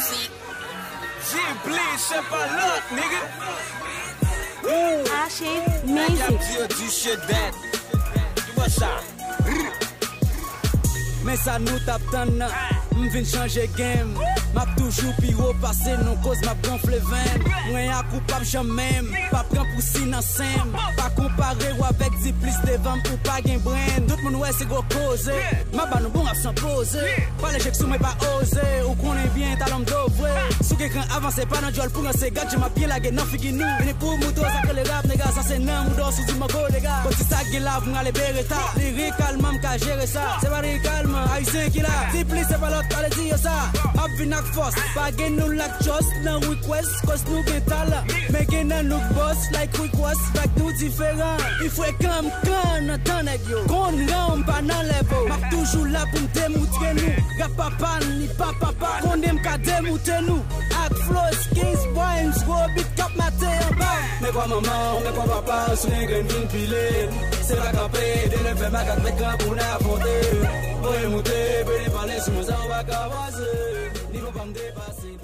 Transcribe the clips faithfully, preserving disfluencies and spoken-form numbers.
G-Bleach, se pa lòt, nigga. Ashe Music. Nèg y ap di yo di shit that. Ki bò sa? Men sa nou t ap tann nan. M vin chanje game. M ap toujou pi wo pase nou koz m ap gonfle venn. Mwen ak ou p ap janm menm. P ap pran pousi nan sen m. Pa konpare w avèk Diplis devan m ou pa gen brenn. Tout moun wè se gwo koze. M ap ba nou bon rap san poze. Pale chèk sou mwen pa oze. Ou konnen byen talan m do vre. Si w gen kran avanse pa nan djòl pou ranse. Gad jan m ap byen lage nan figi nou. Vini pou moutre w sa k rele rap nèga. Sa se nan mouda w sou di manko nèga. Kòm si sa gen la pou m rale bereta. Lirikalman m ka jere sa. Se pa lirikalman ayisyen ki la. Diplis se pa lòt ale di yo sa. M ap vin ak fòs. Pa gen nou lak chòs nan request. Kòs nou gen talan. Men gen nan nou k bòs like Rick Ross. Bag nou diferan. Li frekan m kan nan tan nèg yo. Konn ran m pa nan level. M ap toujou la pou m demoutre nou. Rap pa pa n, li pa papa n. Konnen m ka demoute nou. Ak flow, skins, rhymes, gwo beat k ap mate anba. Men kwa manman w, men kwa papa w, sou yon grenn vin pile. Se pa kanpe, de lè fè makak met kan pou n afwonte. Voye moute, pede pale sou mwen sa w pa ka pase. Nivo pa m depase.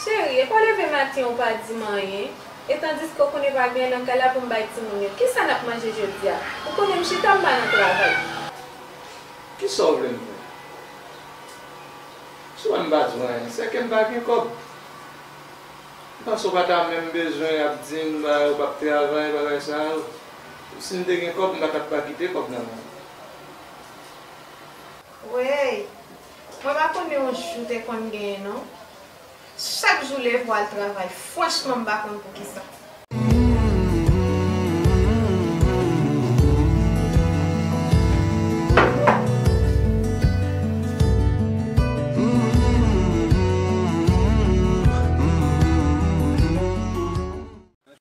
Cheri, e pa leve maten ou pa di m anyen? E tandiske ou konnen pa gen nan kay la pou m bay timoun yo. Kisa n ap manje jodi a? Ou konnen m chita m pa nan travay. Kisa w vle m fè? Si w wè m pa di w anyen, sèke m pa gen kòb. M panse w pa ta menm bezwen ap di m bagay ou p ap travay, bagay sa yo. Si m te gen kòb, m pa t ap pa kite kòb nan men w. Wey, mwen pa konnen yon jou te konn genyen non. Chak jou leve w al travay, franchman m pa konn poukisa.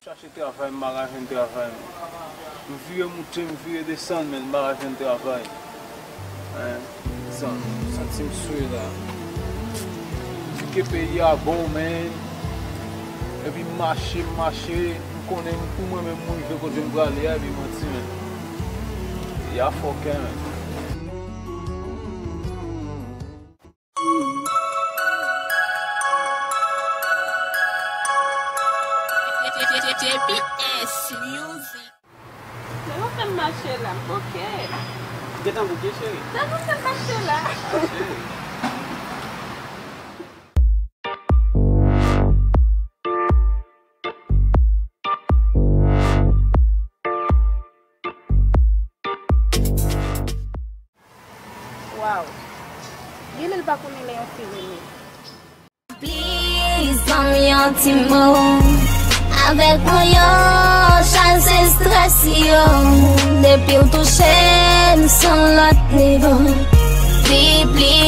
Chache travay, m pa ka jwenn travay, men. M vire moute, m vire desann, men m pa ka jwenn travay. Hein, san, santi m swe la. M di ke peyi a bon, men. Epi m mache, m mache, m konnen pou mwen menm, m rive kote m prale a, epi manti, men. Peyi a fòkè, men. J P S Music. Men ou fè m mache la, m poke. Gentan bouke, cheri. Tande ou fè m mache la. Waw. Genlè l pa konnen lè yon fi renmen. Plis ban m yon ti mo. Avèk mwen yo, chaje strès yo. Depi w touche m, se yon lòt nivo. Pi plis.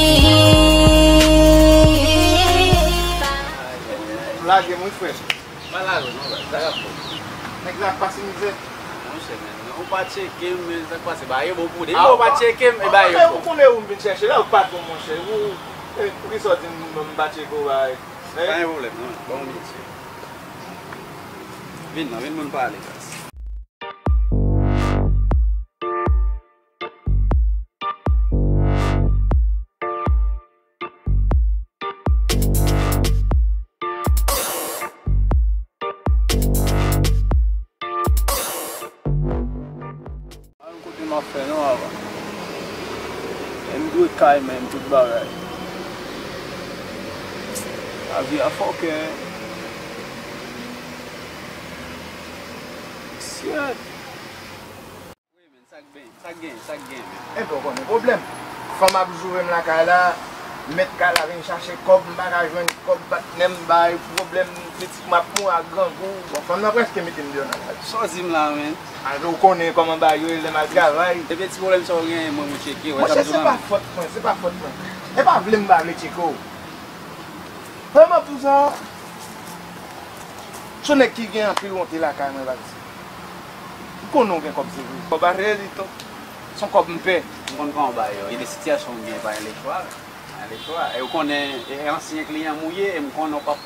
Lage m wi, frè. Pa lage non, baz. Sa k ap fèt? Nèg la ap pase mizè. Monchè, men, ou pa tcheke m, men sa k pase? Bagay yo bon pou ou. Depi ou pa tcheke m, e bagay yo bon. Ou konnen ou m vin chèche la, ou patwon, monchè. Ou, e, poukisa w di m, m pa tcheke w, bagay? Pa gen pwoblèm, non. Bon, mesye. Vin non, vin moun pale, baz. Pa gen kote m ap fè non avan. E m dwe kay menm, tout bagay. Lavi a fòkè. Shit. Wi, men, sa k ben, sa k gen, sa k gen, men? Enben, w konnen pwoblèm. Fanm ap joure m lakay la, Mèt kay la vin chache kòb, m pa ka jwenn kòb, patnè m bay pwoblèm, pitit m ap mouri ak grangou. Bon, fanm nan prèske mete m deyò nan kay. Sa w di m la, menn? Alò, ou konnen kòman bagay yo ye lè m al travay. Ebyen, ti pwoblèm sa w genyen, mwen, mwen tcheke, wè sa m di w la, menn. Monchè, se pa fòt mwen, se pa fòt mwen. E pa vle m pa vle tcheke w. Vrèman, pou sa, se yon nèg ki gen anpil wonte lakay mwen, pa di. M konnen w gen kòb, se vre. Kòb a reyalite, se yon kòb m pè. M konn kòman w bay yo. E de sitiyasyon w gen, pa gen lechwa. Pa gen lechwa. E w konnen, e ansyen kliyan m ou ye, e m konnen w p ap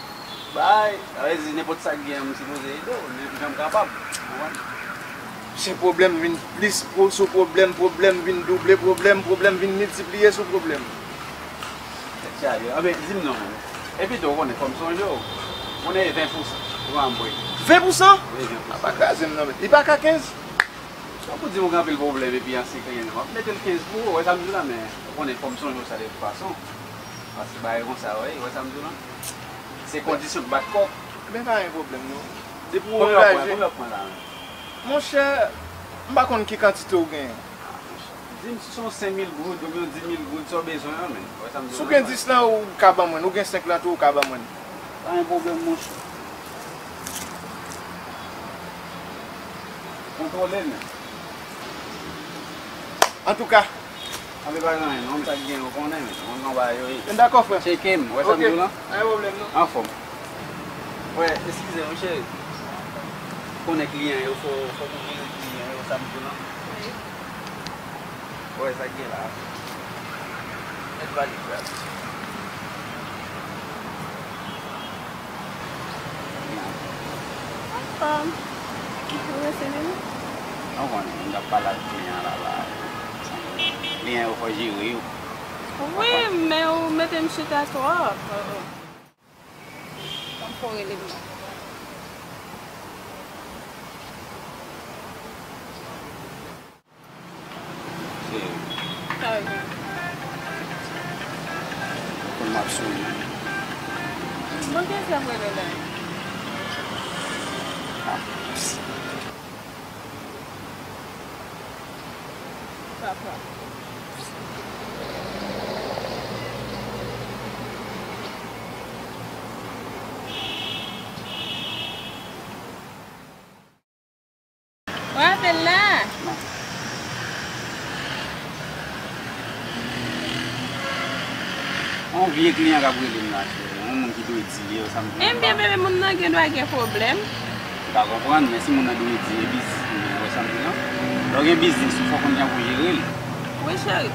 bay. Sa vle di, nenpòt sa k gen, m sipoze ede w, jan m kapab. Ou konprann? Se pwoblèm vin plis sou pwoblèm, pwoblèm vin double pwoblèm, pwoblèm vin miltipliye sou pwoblèm. Tèt chaje. Anben, di m non, menn. Epi tou, ou konnen, fò m sonje w. Konnen e ven pousan. Ou pa m vre. Ven pousan? Wi, ven pousan. A pa kraze m non, menn. Li pa ka kenz? Tankou di m ou gen anpil pwoblèm epi ansyen kliyan an, m ap mete l kenz pou ou, ou wè sa m di w la, men ou konnen, fò m sonje w sa de tout fason. Paske bagay konsa, wi, ou wè sa m di w la. Se kondisyon k bat kò. Ebyen, pa gen pwoblèm, non. Depi w angaje. Konbyen w pran la, menn? Monchè, m pa konn ki kantite w genyen. Di m si se yon senk mil goud oubyen yon dis mil goud, sa w bezwen an, menn. Ou wè sa m di w la? Si w gen dis lan, ou ka ban mwen l. Ou gen senk lan tou, ou ka ban mwen l. Pa gen pwoblèm, monchè. Kontwole, menn. Antouka. Anben, pa gen anyen, non, sa k gen, ou konnen, menn. Ou konn kòman bagay yo ye. M dakò, frè. Tcheke m, ou wè sa m di w la? Ok, pa gen pwoblèm, non. Anfòm. Frè, eskize m, wi, cheri. Konnen kliyan yo, fò, fò pou jere kliyan yo, sa m di w la. Wi. Ou wè sa k gen la. Mèt valiz la. Anfòm. Ou rete menm? Non, konnen, m t ap pale ak kliyan la, la. Kliyan yo fò jere yo. Wi, men ou mete m chita twòp. Ban m fè w rele m non. Se... Sa w di? Konn m ap sonje. Bon, kiyès k ap rele la? Ah, mèsi. Papa. Rapèl la. Yon vye kliyan k ap rele m la, cheri. Yon moun ki dwe di li, sa m di. Ebyen, bebe, moun nan gen dwa gen pwoblèm. M ka konprann, men si moun nan dwe di, e biznis li, ou wè sa m di lan? Lè w gen biznis ou, fò w konn jan pou w jere l. Wi, cheri.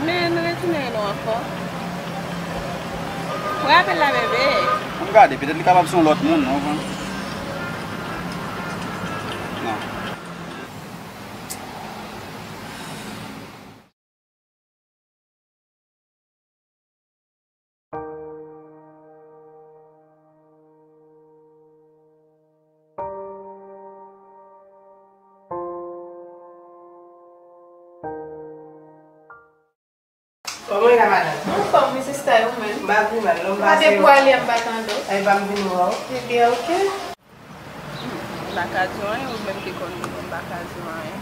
Men nou retounen rele w ankò. Rapèl la, bebe. Ann gade, petèt li kapab se yon lòt moun, ou konprann? Non. Kòman w ye la, madanm? Anfòm, wi, sista, e ou menm? M pa pi mal, non, m pase. M pa depi w ale a, m pa tande w. Ay, pa m vin wè w. Ebyen, oke. M pa ka di w anyen, ou menm ki konn mwen, m pa ka di w anyen.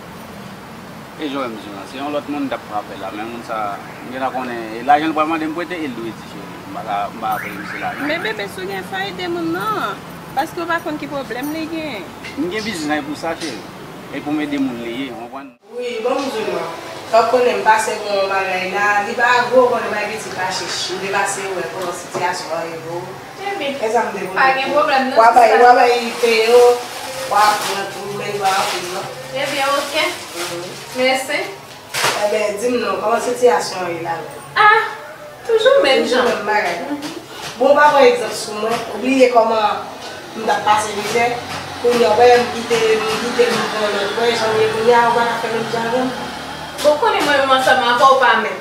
E jan w wè m di w lan, se yon lòt moun m t ap frape la, men moun sa, m gentan konnen, e lajan l pral mande m prete, e l dwe di, cheri. M pa ka, m pa ka prete misye lajan. Men bebe, si w gen fwa, ede moun nan, paske w pa konn ki pwoblèm li gen. M gen biznis la, e pou sa, cheri. E pou m ede moun li ye, w konprann? Wi, ban m di w non. Sa w konnen m pase bon bagay la, li pa gwo, konnen bay pitit la chich. M te pase wè kòman sitiyasyon an ye pou ou. Ebyen, e sa m te vle pa gen pwoblèm non, sista. W a bay, w a bay peye yo, w a pran tou, men li pa anpil non. Ebyen, oke. Mhm. Mèsi. Ebyen, di m non, kòman sitiyasyon an ye la menm? Ah! Toujou menm jan. Toujou menm bagay. Mhm. Bon, w pa pran egzanp sou mwen, ou bliye kòman m t ap pase mizè, kounye a, w wè, m kite, m kite, m pran lòt, w wè jan m ye kounye a, ou pa ka fè menm jan avè m. Bon, konnen mwen menm ansanm avè w pa menm.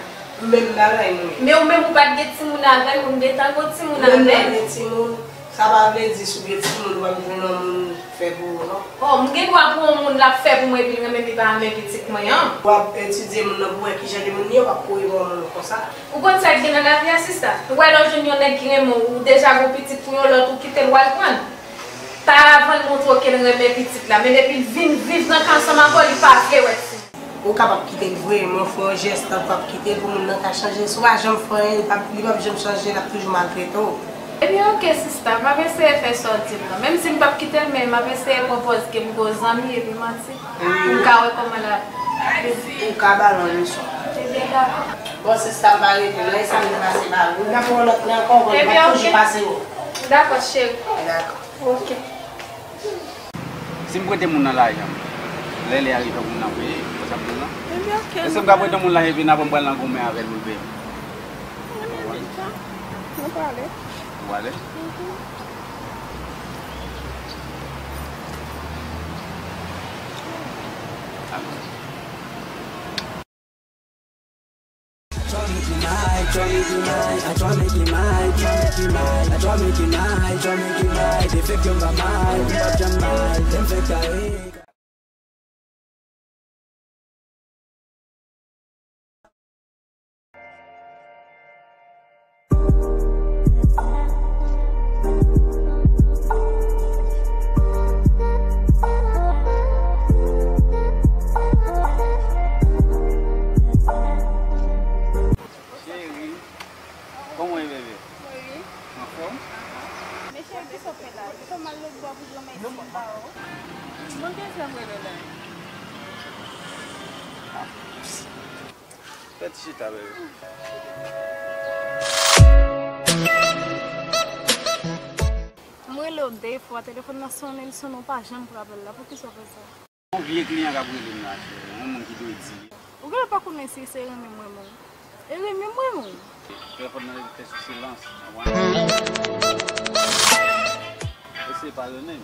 Menm bagay nou ye. Men ou menm ou pa t gen timoun avè l, ou gentan gon timoun avè l. Menm lè gen timoun, sa pa vle di si w gen timoun, ou p ap jwenn yon moun fè pou ou non. Oh, m gen dwa pou yon moun l ap fè pou mwen epi l renmen m, li pa renmen pitit mwen an. W ap etidye moun nan pou wè kijan de moun li ye, w p ap kouri ba yon moun konsa. Ou konn sa k gen nan lavi a, sista? Ou wè lè w jwenn yon nèg ki renmen w, ou deja gon pitit pou yon lòt, ou kite l, w al pran l. Paravan l montre w ke l renmen pitit la, men depi l vin viv nan kay ansanm avè w, li pa vle wè timoun. Ou kapab kite l vre, men w fè yon jès tankou w ap kite l pou moun nan ka chanje. Si w pa janm fè anyen, li p ap, li p ap janm chanje, l ap toujou maltrete w. Ebyen, oke, sista, m ap eseye fè sa w di m nan. Menm si m p ap kite l, men m ap eseye pran pòz ke m gwo zanmi epi manti. Pou m ka wè kòman l ap. Ou ka ba l yon leson. Ebyen, dakò. Bon, sista, m pa rete la, e sa m te pase ba ou. M ka pran yon lòt nan ankò, m ap toujou pase ou. Dakò, cheri. Dakò. Oke. Si m prete moun nan lajan m, lè lè a rive moun nan peye, ou sa pran nan? Ebyen, oke. Èske m ka prete moun lajan epi n apre m pral nan goumen avè l pou l peye m? Mwen menm, Vita, nou prale. Ou prale? Mhm. Cheri, kòman w ye, bebe? Wi. Anfòm? Men cheri, kisa w fè la? Kisa w al lòtbò pou jwenn mèsi m ba ou? Mwen gen zam rele la. Fè ti chita, bebe. M rele w de fwa, telefòn nan sonnen, l sonnen, w pa janm pran apèl la. Poukisa w fè sa? Yon vye kliyan k ap rele m la, cheri. Yon moun ki dwe di. Ou genlè pa konnen si se renmen m renmen w. E renmen m renmen w. Telefòn nan te sou silans. Eseye pale menm.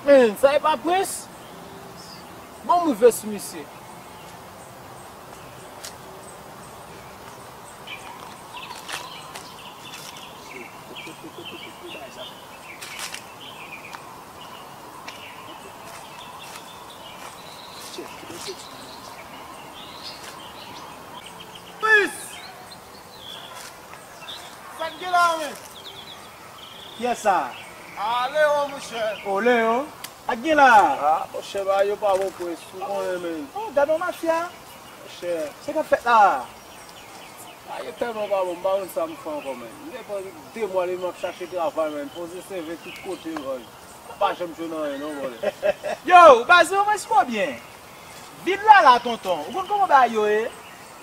Men, sa e pa Prince? Bon, m rive sou misye. Prince! Sa k gen la, men? Kiyès sa? A, Leo, monchè. O, Leo? Sa k gen la? A, monchè, bagay yo pa bon, Prince, ou konnen, men. O, gade yon mafya. Monchè. Sa k ap fèt la? Bagay yo tèlman pa bon, m pa konn sa m fè ankò, men. M gen de mwa depi m ap chache travay, men. Poze C V tout kote, men. M pa janm jwenn anyen, non, bòlè. Yo, baz, ou mwen sou byen. Vil la la, tonton. Ou konn kòman bagay yo ye?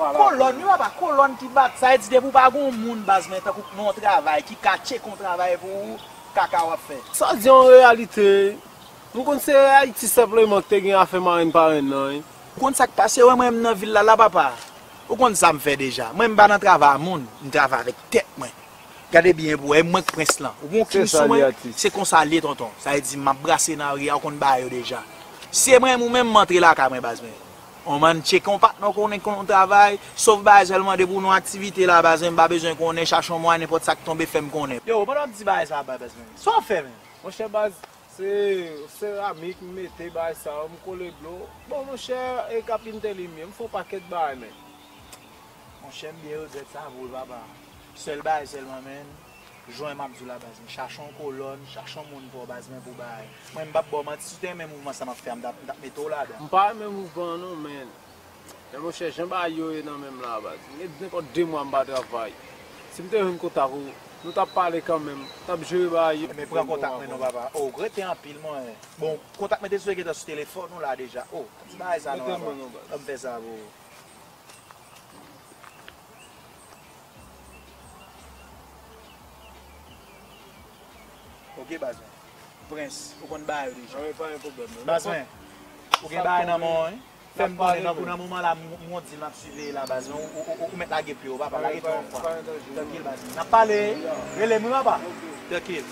Kolòn, wi papa, kolòn ki bat. Sa vle di depi w pa gen yon moun baz mwen tankou k nan yon travay ki ka tcheke yon travay pou ou, kaka w ap fè. Sa di an reyalite, m konn se Ayiti senpleman k te gen afè marenn parenn nan, wi. Ou konn sa k pase, wè mwen menm nan vil la la papa. Ou konn sa m fè deja. Mwen m pa nan travay a moun, m travay avèk tèt mwen. Gade byen pou wè, e mwen k prens lan. Ou gon king sou mwen, se konsa l ye, tonton. Sa vle di, m ap brase nan ri a, ou konn bagay yo deja. Si se mwen menm ou menm, m antre lakay mwen, baz mwen. On man tcheke on patnè w konnen k konn yon travay, sof bagay sèlman depi w nan yon aktivite la, baz mwen, m pa bezwen konnen, chache on mwayen, nenpòt sa k tonbe, fè m konnen. Yo, pandan w ap di bagay sa a, baz mwen, sa w ap fè menm? Monchè baz, se seramik, m mete bagay sa yo, m kole dlo. Bon, monchè, e kapinte limyè, m fè on pakèt bagay, men. Monchè, m byen regrèt sa vre wi, papa. Sèl bagay sèlman, men, jan m ap di w la, baz, men chache yon kolòn, chache yon moun pou w, baz, men pou bagay. Mwen, m p ap ba w manti, si w te renmen mouvman sa m ap fè a, m t ap, m t ap mete w ladan. M pa renmen mouvman an non, men. Men monchè, jan bagay yo ye nan men m la, baz. M gen nenpòt de mwa m pa travay. Si m te jwenn kontak ou, nou t ap pale kanmenm, m t ap jere bagay yo. Men pran kontak mwen non, papa. O, w rete anpil, mwen. Bon, kontak mwen te sou gentan sou telefòn ou la deja. O, ti bagay sa non, papa. Ban m fè sa pou ou. Ok, baz mwen. Prens, ou konn bagay yo deja. Anben, pa gen pwoblèm non. Baz mwen, ou gen bagay nan men w, wi. Fè m konnen, tankou nan moman la, m, m gon dil m ap siveye la, baz mwen. Ou, ou, ou, ou mèt lage pye w, papa. Lage pye w yon fwa. Trankil, baz mwen. N ap pale. Rele m, wi, papa. Trankil.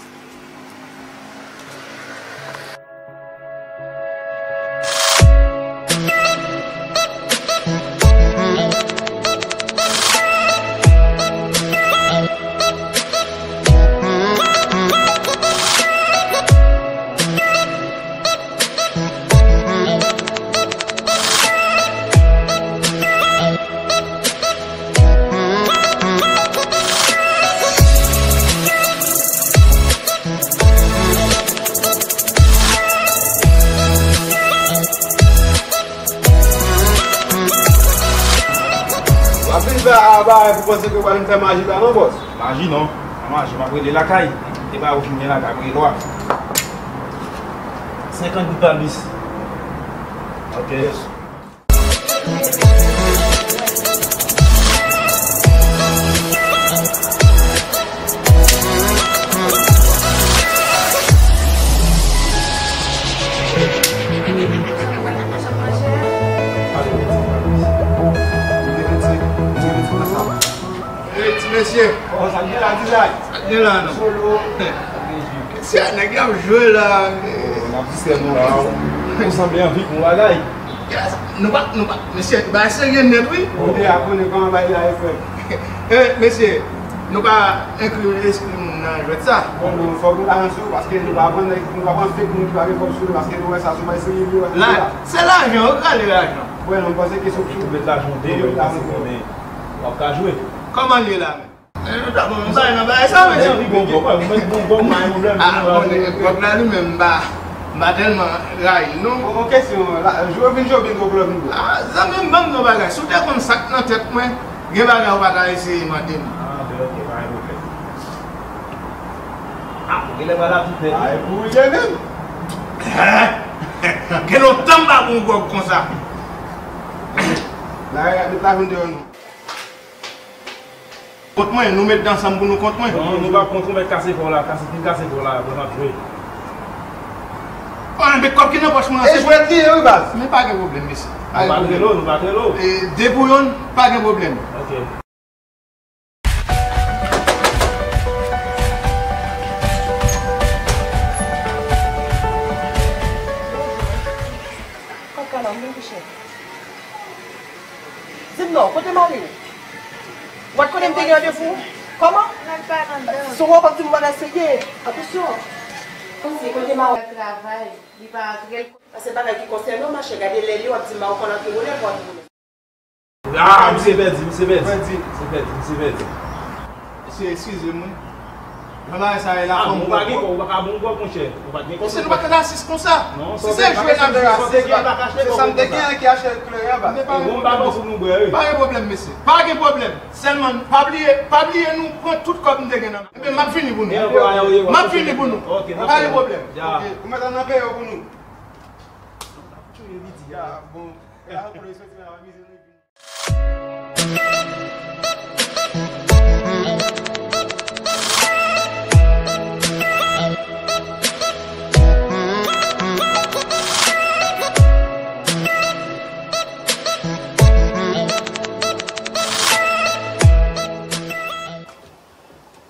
Apa, ou panse ke w pral vin fè maji la non, bòs? Maji non. Pa maji, m ap rele lakay. E pa ou fin gen lakay, m rele w. Senkant goud pa plis. Ok. Hey, ti mesye. Bon, sa k gen la, Dizay? Sa k gen la, non? Solo. Mesye, nèg yo ap jwe la. N ap distrè nou la. Ou sanble anvi pou bagay. Yes. Nou pa, nou pa, mesye, bagay serye nèt, wi. Ou deja konnen kòman bagay la ye, frè. Eh, mesye, nou pa enkli lespri moun nan jwèt sa. Bon, nou fòk nou lajan sou, paske nou pa pran nèg, nou pa pran fake moun ki pa gen kòb sou yo, paske nou wè sa se yon bagay serye, nou wè sa la. Se lajan, ou rale lajan. Wè, non, m panse ke se ou ki met lajan deyò, ou met lajan deyò. W ap ka jwe. Kòman l ye la menm? Eh, nou ta bon, m pa nan bagay sa, mesye. Bon, bon, bon, bon, bon, pa gen pwoblèm. Ah, bon, nèg gwòg la li menm, m pa, m pa tèlman rayi l, non. Bon, bon, kesyon, la, jwe vin jwe, byen gwo glòv vin gwo. Ah, zanmi m, ban m yon bagay. Si w te konn sa k nan tèt mwen, gen bagay ou pa ta eseye mande m. Ah, ben, ok, pa gen pwoblèm. Ah, ou genlè pral ap tout nèt. Ah, e pou ou ye menm. Gen lontan m pa bon gwòg konsa. La, met lajan deyò, non. Kont mwen, nou met ansanm pou nou kont mwen. Non, nou pa kont ou, mèt kase kò w la, kase, fin kase kò w la, apre n ap jwe. Bon, men kòb ki nan pòch mwen an, e se jwèt li ye, wi, baz. Men pa gen pwoblèm, mesye. Nou pa trele w, nou pa trele w. E, de pou yonn, pa gen pwoblèm. Ok. Kòb ka la, m vin kouche. Di m non, kote mari w? W pa t konnen m te gen randevou? Kòman? Si w pa di m, w pa t eseye. Atansyon. Panse kote mari w? Travay, li pa antre l. Sa se bagay ki konsène w, machè. Gade lè li, w ap di mari w konn antre, w lè w antre. Ah, misye pèdi, misye pèdi. Pèdi. Misye pèdi, misye pèdi. Mesye, eskize m, wi. Jan bagay sa ye la, fò m bon kòb. Ou pa gen kòb, ou pa ka bon kòb, monchè. Ou pa t gen kòb. Mesye, nou pa ka rasis konsa. Non, si se jwe n ap jwe, se sa m te gen ki achte kleren an, baz. E bon, m pa ban pou nou bwè, wi. Pa gen pwoblèm, mesye. Pa gen pwoblèm. Sèlman, pa bliye, pa bliye nou pran tout kòb m te gen nan men. Ebyen, m ap vini pou nou. M ap vini pou nou. Ok, pa gen pwoblèm. Ok, ou mèt al nan peyi w pou nou. Tchou, yo piti, ya. Bon, la, pou nou soti la, mize nou epi.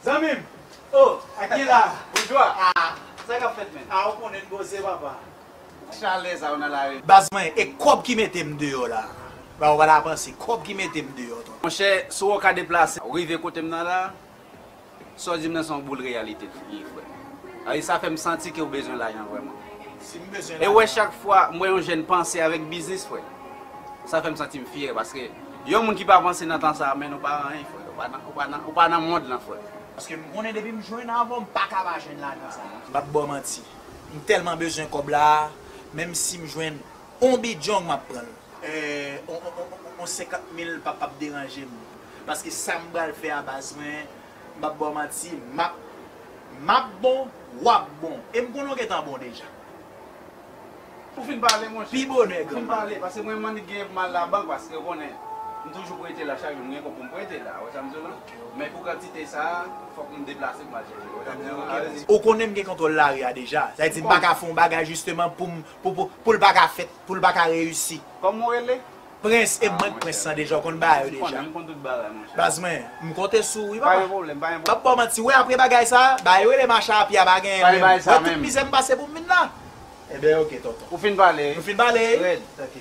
Zanmi m! Oh, ak ki la? Boujwa! Ah, sa k ap fèt, menn? Ah, ou konnen n poze, papa. Chalè sa yo nan lari. Baz mwen, e kòb ki mete m deyò la. Ba, ou pa ta panse, kòb ki mete m deyò, tonton. Monchè, si w ka deplase, rive kote m nan la, sa w di m nan se yon boul reyalite l ye, frè. Sa vle di sa fè m santi ke w bezwen lajan vrèman. Si m bezwen lajan. E w wè, chak fwa m wè yon jèn panse avèk biznis, frè, sa fè m santi m fyè, paske yon moun ki pa panse nan tan sa a, men nou pa anyen, frè. Ou pa nan, ou pa nan, ou pa nan mond lan, frè. Paske m konnen depi m jwenn avè w, m pa ka pa jwenn lajan sa a. M p ap ba w manti. M tèlman bezwen kòb la, menm si m jwenn on bidjong, m ap pran l. Eh, on, on, on, on, on senkant mil p ap, p ap deranje m. Paske sa m pral fè a, baz mwen, m p ap ba w manti, m ap, m ap bon, w ap bon. E m konnen w gentan bon deja. Ou fin pale, monchè. Pi bonè, granma. Ou fin pale, paske mwen, m annik genyen pou m al labank, paske ou konnen, m toujou prete la chak jou, m gen kòb pou m prete la, ou wè sa m di w la? Men pou kantite sa a, fòk m deplase pou m al chèche l, ou wè sa m di w la? Ou konnen m gen kontwòl lari a deja. Sa vle di m pa ka fè yon bagay jisteman pou m, pou, pou, pou l pa ka fèt, pou l pa ka reyisi. Kòman w rele? Prens, e mwen k prens lan deja, ou konn bagay yo deja. M konnen, m konn tout bagay, monchè. Baz mwen, m konte sou ou, wi, papa. Pa gen pwoblèm, pa gen pwoblèm. M p ap ba w manti, wè, apre bagay sa, bagay yo rele mache a pye a, pa gen menm. Wè tout mizè m pase pou m vin la. Ebyen, ok, tonton. Ou fin pale? Nou fin pale? Rèd. Ok.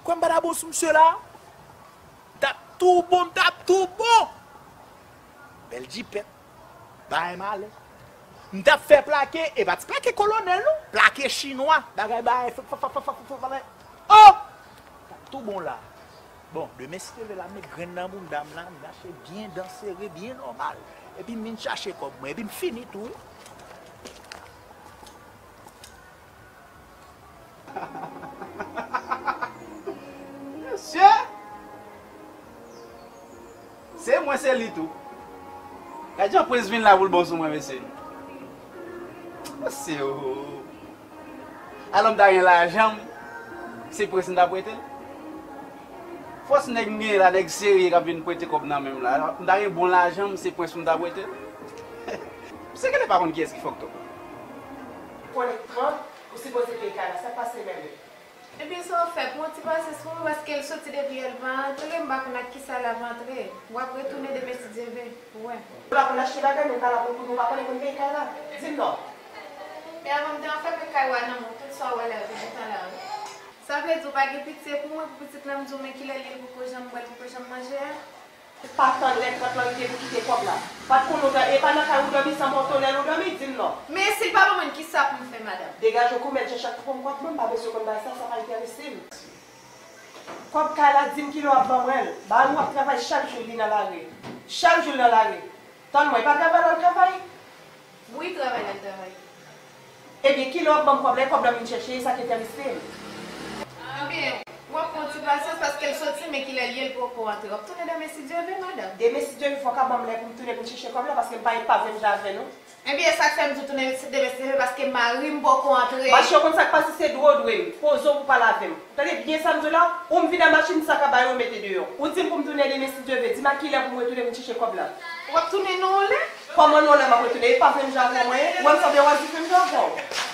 Kwè m pa ta bon sou misye la? M t ap tou bon, m t ap tou bon. Bèl jipèt. Bay malè. M t ap fè plake, e pa ti plake kolonèl, non. Plake chinwa. Bagay, bagay, fè, fè, fè, fè, fè, fè, fè. Oh! Tou bon la. Bon, demen si Dye vle la, m met grenn nan bounda m la, m mache byen dan sere, byen nòmal. Epi m vin chache kòb mwen, epi m fini tou, wi. Mesye! Se mwen, se li tou. Gad jan Prince vin la pou l bon sou mwen, mesye. Mesye, oh. Alò m ta gen lajan m, se Prince m ta prete l. Fòs nèg m genyen la, nèg serye k ap vin prete kòb nan men m la. M ta gen bon lajan m, se Prince m ta prete l. Misye genlè pa konn kiyès ki Fòkto. Konnen trant, ou sipoze peye kay la, sa k pase menm? Ebyen, sa w fè, pran ti pasyans pou mwen, paske l soti depi yè, l pa antre, m pa konn ak kisa l ap antre. W ap retounen demen si Dye vle, ou wè. Ou pa konn achte bagay, men pa la pou, pou nou pa konnen konn peye kay la. Di m non. Men avan m te anfèmen kay w a nan men w, tout sa w wè la yo te gentan la, wi. Sa vle di w pa gen pitye pou mwen, pou pitit lan, m di w men kilè l ye, l poko janm bwè, l poko janm manje a? Pa tann lè trant lan rive pou kite kòb la. Pa t konn ou dò-, e pa nan kay ou dòmi, san pòtone l ou dòmi, di m non. Men si l pa ban mwen, kisa pou m fè, madanm? Degaje w, komèt jan chak fwa m kwak ban m, pa bezwen konn bagay sa, sa pa enterese m. Kòb kay la, di m kilè w ap ban mwen l. Ba nou ap travay chak jou li nan lari. Chak jou l nan lari. Tann mwen, e pa travay l al travay? Wi, travay l al travay. Ebyen, kilè w ap ban m kòb la, e kòb la m vin chèche, e sa k enterese m. Ebyen, w ap pran ti pasyans paske l soti, men kilè l ye, l poko antre. W ap tounen demen si Dye vle, madanm. Demen si Dye vle, fò w ka ban m lè pou m tounen pou m chèche kòb la, paske m pa, pa vle m jan avè nou. Ebyen, sa k fè m di w tounen demen si Dye vle, paske mari m poko antre. Mache, w konn sa k pase, se dwe w dwe m. Poze w pou pale avè m. Tande byen sa m di w la, ou m vin a machin, m sakabay ou mete deyò. Ou di m pou m tounen demen si Dye vle, di m a kilè pou m retounen vin chèche kòb la. W ap tounen nan yon lè? Kòman nan yon lè m ap retounen? E pa vle m jan avè mwen, ou wè m sanble wazif menm jan avè w.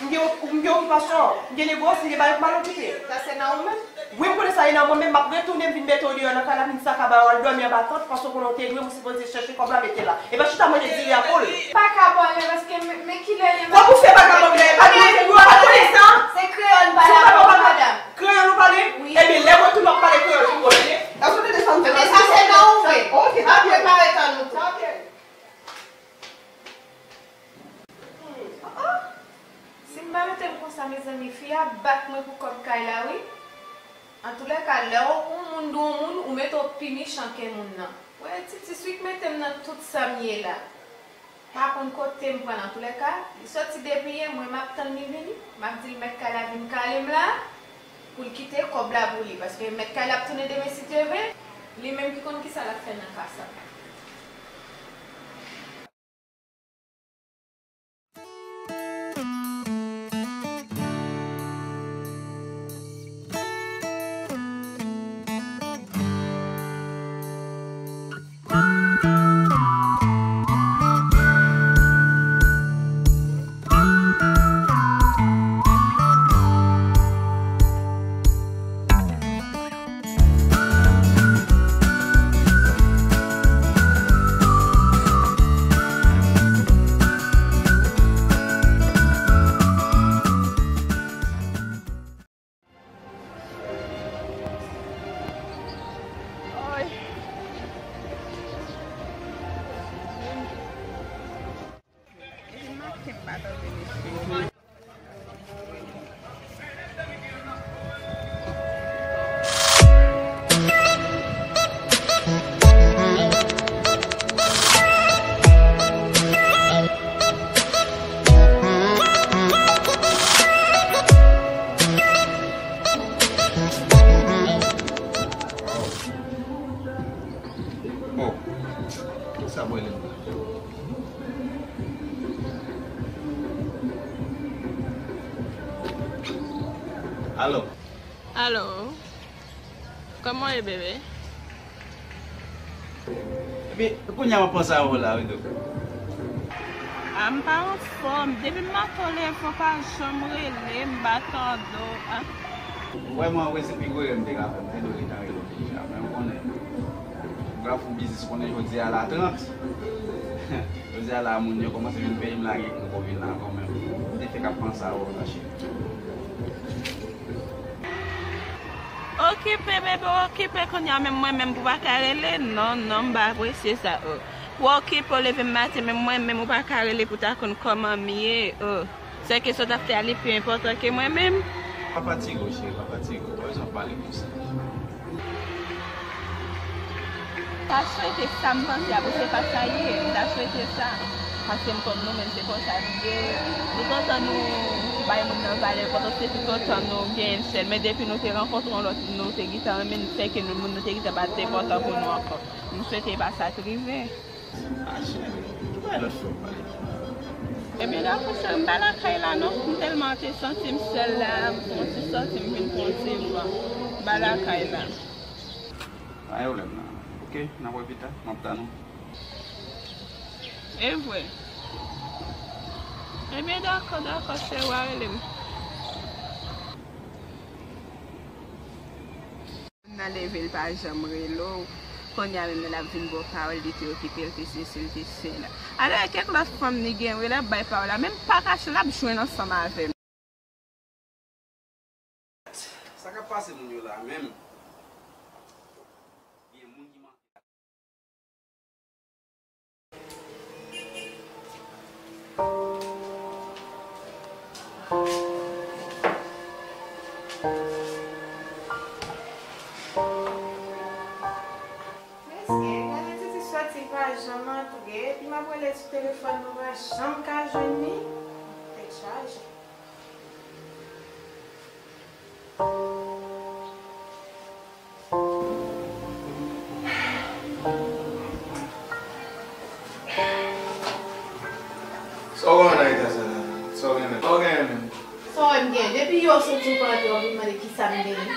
M gen, m gen okipasyon, m gen negosye, m gen bagay pou m al okipe. Sa se nan ou menm? Wi, m konnen sa e nan mwen menm, m ap retounen m vin mete w deyò nan kay la, vin sakabay ou al dòmi anba tant, paske w konnen w te dwe m, ou sipoze chèche kòb la mete la. E pa chita manje diri a poul. Pa ka pale paske men, men kilè l ye. Kòb ou fè pa ka pale, pa dwe, ou pa konnen sa? Se kreyòl m pale avè w, madanm. Kreyòl ou pale? Wi. Ebyen, lè mwen tou m ap pale kreyòl pou ou, oke? Èske w tande sa m di la? Ebyen, sa se nan ou vre. Oke, m ap prepare tan nou tou. Hmm, oh, oh. Si m pa mete l konsa, mezanmi, fi a bat mwen pou kòb kay la, wi. Antoulèka, lè w, yon moun dwe yon moun, ou mete w pi mechan ke moun nan. Wè, ti ti swi k mete m nan tout sa m ye la. Pa konn kote m pran l. Antoulèka, li soti depi yè, mwen m ap tann li vini. M ap di l mèt kay la vin kale m la, pou l kite kòb la pou li. Paske mèt kay la ap tounen demen si Dye vle, li menm ki konn kisa l ap fè nan ka sa. Oh, sa m rele m la? Alo. Alo. Kòman w ye, bebe? Epi, kounye a m ap panse a ou la, wi, dou. A, m pa anfòm. Depi m maten w leve, w pa janm rele m, m pa tande w, a. Vrèman, wi, se pi gwo erè m te ka fè. M te dwe gentan rele w deja. Men w konnen, grafou biznis, ou konnen jodi a la trant. Jodi a la, moun yo kòmanse vin peye m lage m poko vin la ankò, men m te fèk ap panse a ou, ma cheri. Okipe, bebe, okipe kounye a, menm mwen menm pou pa ka rele? Non, non, m pa apresye sa, oh. Ou okipe, ou leve m maten, men mwen menm ou pa ka rele pou ta konn kòman m ye. Oh. Sèke sa w t ap fè a li pi enpòtan ke mwen menm. Pa fatige w, cheri, pa fatige w. Pa bezwen pale konsa. Ta swete sa m panse a pou se pa sa l ye. M ta swete sa. Paske m konn nou menm se konsa nou ye. Nou kontan nou bay moun nan valè enpòtans se toutotan nou genyen l sèl. Men depi nou te rankontre yon lòt moun, nou te gentan renmen l, sèke nou, moun nou te gentan pa t enpòtan pou nou ankò. M swete e pa sa k rive. Ah, cheri, ki bagay lòt fè w pale konsa? Ebyen, dakò, cheri, m pa lakay la non. M tèlman te santi m sèl la, m pran ti sòti, m vin pran ti van. M pa lakay la. Pa gen pwoblèm non. Ok, n ap wè pita, m ap tann ou. E vre. Ebyen, dakò, dakò, cheri, w a rele m. Nan leve l pa janm rele w. Kounye a menm lè l ap vin ba w pawòl, li te okipe, l te sesi, l te sela. Alò, e kèk lòt fanm li gen, wi, l ap bay pawòl la, men m pa kache, l ap jwenn ansanm avè m. Sa k ap pase moun yo la menm? Gen moun ki manke. Mesye, gade Titi sòti pa janm antre, epi m ap rele sou telefòn mwen pa janm ka jwenn li. Tèt chaje. Sa w renmen nan eta sa la? Sa w renmen? Sa w renmen menm? Sa w wè m gen? Depi yè w soti w pa antre, w ap vin mande kisa m genyen.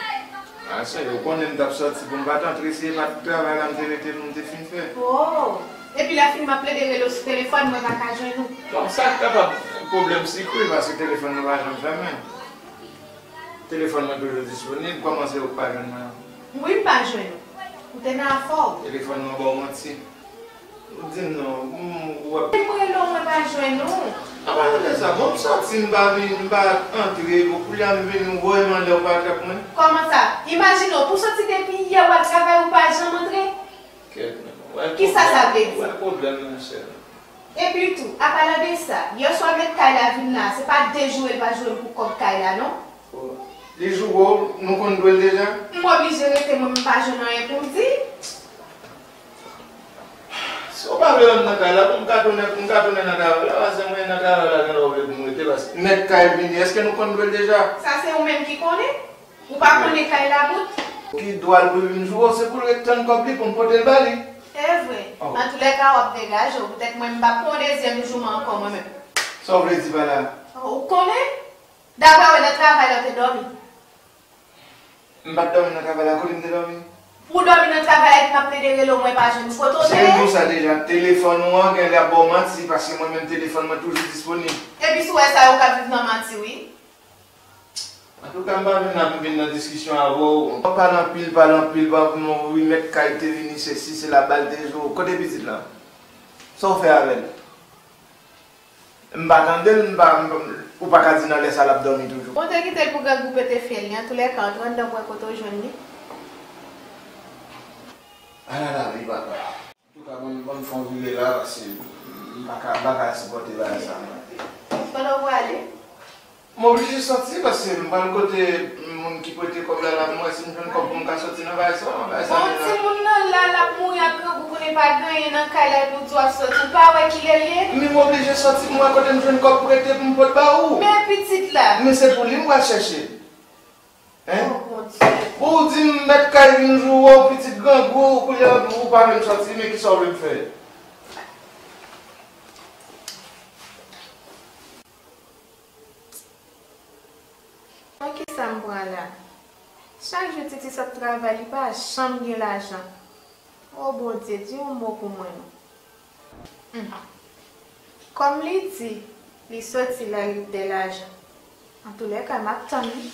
A, sa yo konnen m t ap sòti pou m pa t antre, si e pa t travay la m te rete pou m te fin fè. Oh! Epi lè fini m ap plede rele w sou telefòn, mwen pa ka jwenn ou. Bon, sa kapab pwoblèm sikre, paske telefòn mwen pa janm fèmen. Telefòn mwen toujou disponib, kòman se ou k pa jwenn mwen an? Wi, m pa jwenn ou. Ou te nan afè w. Telefòn mwen ba w manti. Ou di m non, m, ou ap. M rele w, mwen pa jwenn ou. An palan de sa, bon, m sòti, m pa vin, m pa antre, bon, kounye a m vini, ou voye m anlè, ou pa trap mwen. Kòman sa? Imajine w, pou sòti depi yè w al travay, ou pa janm antre? Kèt, men, ou wè pwoblèm. Kisa sa vle di? Ou wè pwoblèm nan, chè. Epi tou, an palan de sa, yè swa mèt kay la vin la, se pa de joure l pa joure m pou kòb kay la, non? Li joure w, nou konn dwe l deja? M oblije rete, mwen menm m pa jwenn anyen pou m di. Si w pa vle wè m nan kay la, bon, m ka tounen, m ka tounen nan travay la, paske mwen nan travay la, gen lè w vle pou m rete, paske mèt kay vini, èske nou konn dwe l deja? Sa se ou menm ki konnen. Ou pa konnen kay la bout? Ki dwa l pou l vin joure w, se pou l ret tann kòb li pou m pote l ba li. Se vre. Oh. Antoulèka, w ap degaje w. Poutèt mwen, m p ap pran yon dezyèm jou m ankò, mwen menm. Sa w vle di pa la? Oh, ou konnen? Daprè w, nan travay la, w te dòmi. M pa t dòmi nan travay la, kote m te dòmi? Ou dòmi nan travay la, epi m ap plede rele w, mwen pa jwenn ou. Kote w te ye? Cheri, m di w sa deja, telefòn ou an, gen lè ap ba w manti, paske mwen menm, telefòn mwen toujou disponib. Epi si w wè sa, ou ka viv nan manti, wi. Antouka, m pa vin la pou m vin nan diskisyon avè w. W ap pale anpil, pale anpil, w ap di m, wi, mèt kay te vini, sesi, sela, ba l de jou. Kote pitit lan? Sa w fè avè l? M pa tande l, m pa, m pa, ou pa ka di nan lè sa l ap dòmi toujou. Bon, te kite l pou grangou pete fyèl li. Antoulèka, antre anndan pou wè kote w jwenn li. Ala lavi, papa. Antouka, ban m, ban m fè yon vire la, paske m pa ka, m pa ka sipòte bagay sa, non. Kote w prale? M oblije sòti, paske m pral kote moun ki prete kòb la, la, m wè si m jwenn kòb pou m ka sòti nan bagay sa, bagay sa. Bon, timoun nan la, l ap mouri ak grangou, konnen pa gen anyen nan kay la, epi w di w ap sòti, ou pa wè kilè l ye? Men m oblije sòti, m wè kote m jwenn kòb prete pou m pot ba ou. Men pitit la? Men se pou li m pral chèche. Hein? Oh, Bondye. Bon, ou di m mèt kay vin joure w, pitit grangou, kounye a ou pa vle m sòti, men kisa w vle m fè? Bon, kisa m pran la? Chak jou Titi sot travay, li pa janm gen lajan. O Bondye, di yon mo pou mwen non. Hmm. Kòm li di, li soti la, li de lajan. Antoulèka, m ap tann li.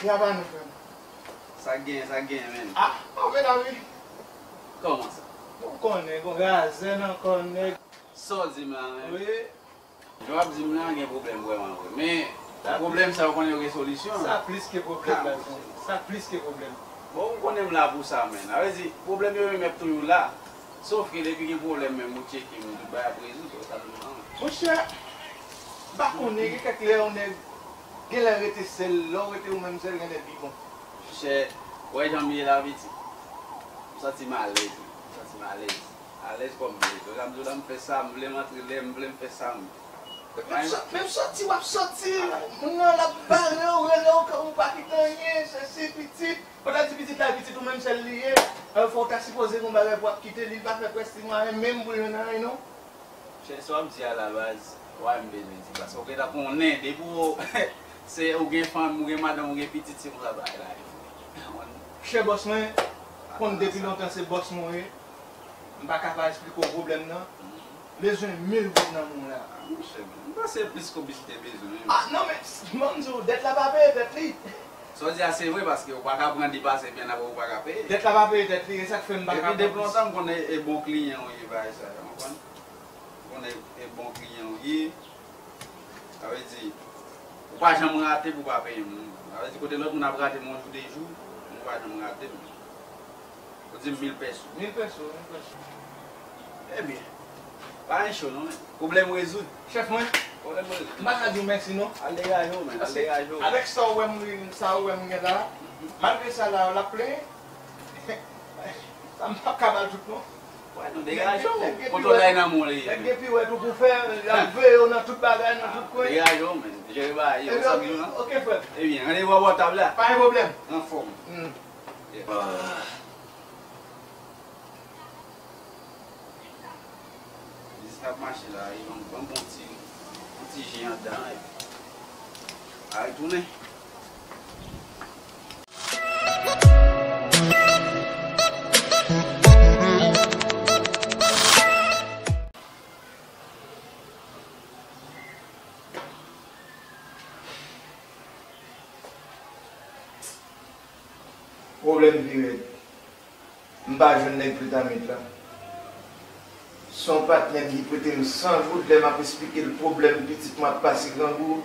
Sa pa nou, frè m. Sa k genyen, sa k genyen, menn? Ah, pa vle la, wi. Kòman sa? Ou konnen, gon razè nan kò nèg. Sa w di m la, menn? Wi. Jan w ap di m lan, gen pwoblèm vrèman vre. Men, pwoblèm sa yo konnen yo gen solisyon. Sa plis ke pwoblèm, gason. Sa plis ke pwoblèm. Bon, ou konnen m la pou sa, menn. Sa vle di, pwoblèm yo menm ap toujou la. Sof ke depi gen pwoblèm menm, ou tcheke m, tout bagay ap rezoud, ou sa tou nan. Monchè, m pa konnen, gen kèk lè yon nèg genlè rete sèl, lè w rete ou menm sèl, genlè pi bon. Monchè, ou wè jan m ye la, piti. M santi m alèz, wi. M santi m alèz. Alèz kòm m vle. Jan m di w la, m fè sa m vle, m antre lè m vle, m fè sa m vle. Menm sò-, menm sòti w ap sòti, moun nan l ap bare w, rele w, ou pa kite anyen, sesi, pitit. Pandan di pitit la, pitit ou menm sèl li ye. Alò fò w ta sipoze gen yon bagay pou w ap kite li, li pa fè prèske mwayen menm pou l jwenn anyen non. Chè, sa w ap di a la baz, w a m bezwen di, paske w gentan konnen, depi w, se, ou gen fanm, ou gen madanm, ou gen pitit, se konsa bagay la ye. Chè bòs mwen, konn depi lontan se bòs mwen ye. M pa ka pa eksplike w pwoblèm nan. Bezwen mil goud nan men w la. Ah, monchè, m panse plis ke w te bezwen, wi. Ah, non, men, ban m di w, dèt la pa peye tèt li. Sa w di a se vre, paske ou pa ka pran depase byen apre ou pa ka peye. Dèt la pa peye tèt li, e sa k fè m pa ka pran plis. Epi depi lontan m konnen e bon kliyan w ye, bagay sa yo, w konprann? M konnen e bon kliyan w ye. Sa vle di, ou pa janm rate pou w pa peye moun. Sa vle di, kote lòt moun ap rate m yon jou, de jou, mwen pa janm rate m. Ou di m mil pèso. Mil pèso, mil pèso. Ebyen, pa gen cho non, men. Pwoblèm rezoud. Chèf mwen, pwoblèm rezoud. M pa ka di w mèsi non. Al degaje w, men, al degaje w. Avèk sa ou wè m, sa ou wè m gen la, malgre sa la, l ap plenyen. Sa m p ap ka ba l tout non. Wè, nou degaje w. Kontwòl la nan men w li ye. Nèg gen piwèt ou pou fè, l ap veye w nan tout bagay, nan tout kwen. Degaje w, men. Jere bagay yo, sa m di w lan. Ok, frè. Ebyen, randevou a bò tab la. Pa gen pwoblèm. Anfòm. Hmm. Yeah. Ah. Biznis la ap mache la, e ban m, ban m bon ti, bon ti je anndan, epi a retounen. Pwoblèm pi rèd. M pa jwenn nèg Plutamit la. Se yon patnè m ki prete m san goud lè m ap esplike l pwoblèm pitit mwen ap pase grangou.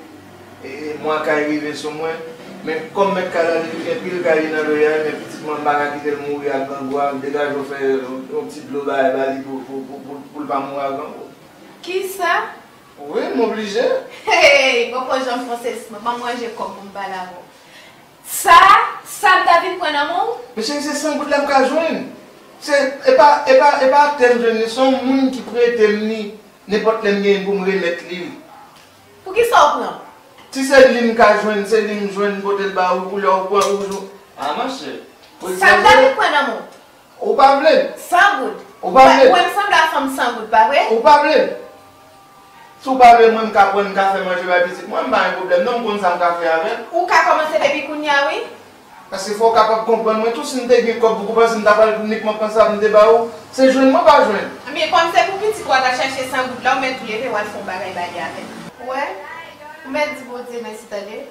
E, e, mwa kay rive sou mwen. Men kòm mèt kay la li touche anpil kay li nan loyal, men pitit mwen m pa ka kite l mouri ak grangou a. Degaje w fè yon, yon ti dlo bay ba li pou, pou, pou, pou, pou l pa mouri ak grangou. Kisa? Wi, m oblije. Hey, poko janm fè yon sezi, ban m ranje kòb pou m pale avè w. Sa, sa m ta vin pran nan men w? Men cheri, se san goud la m ka jwenn. Se, e pa, e pa, e pa atè m jwenn li, se yon moun ki prete m li. Nenpòt lè m genyen pou m remèt li l. Poukisa w pran? Si se li m ka jwenn, se li m jwenn, m pote l ba ou, koulè w pran, ou jwenn. Ah, monchè. Sa m ta vin pran nan men w? Ou pa vle l? San goud. Ou pa vle l? Ou wè m sanble a fanm san goud, pa vre? Ou pa vle l? Si w pa vle mwen, m ka pran, m ka fè manje bay pitit mwen, m pa gen pwoblèm non, m konn sa m ka fè avè l. Ou ka kòmanse depi kounye a, wi. Paske fò w kapab konprann mwen tou, si m te gen kòb pou ou panse m ta pral nik mwen pran sa pou m te ba ou, se jwenn mwen pa jwenn. Ebyen, kòm se pou pitit ou a t al chache san goud la, ou mèt leve w al fè yon bagay ba li avè l. Ou wè? Ou mèt di Bondye mèsi, tande.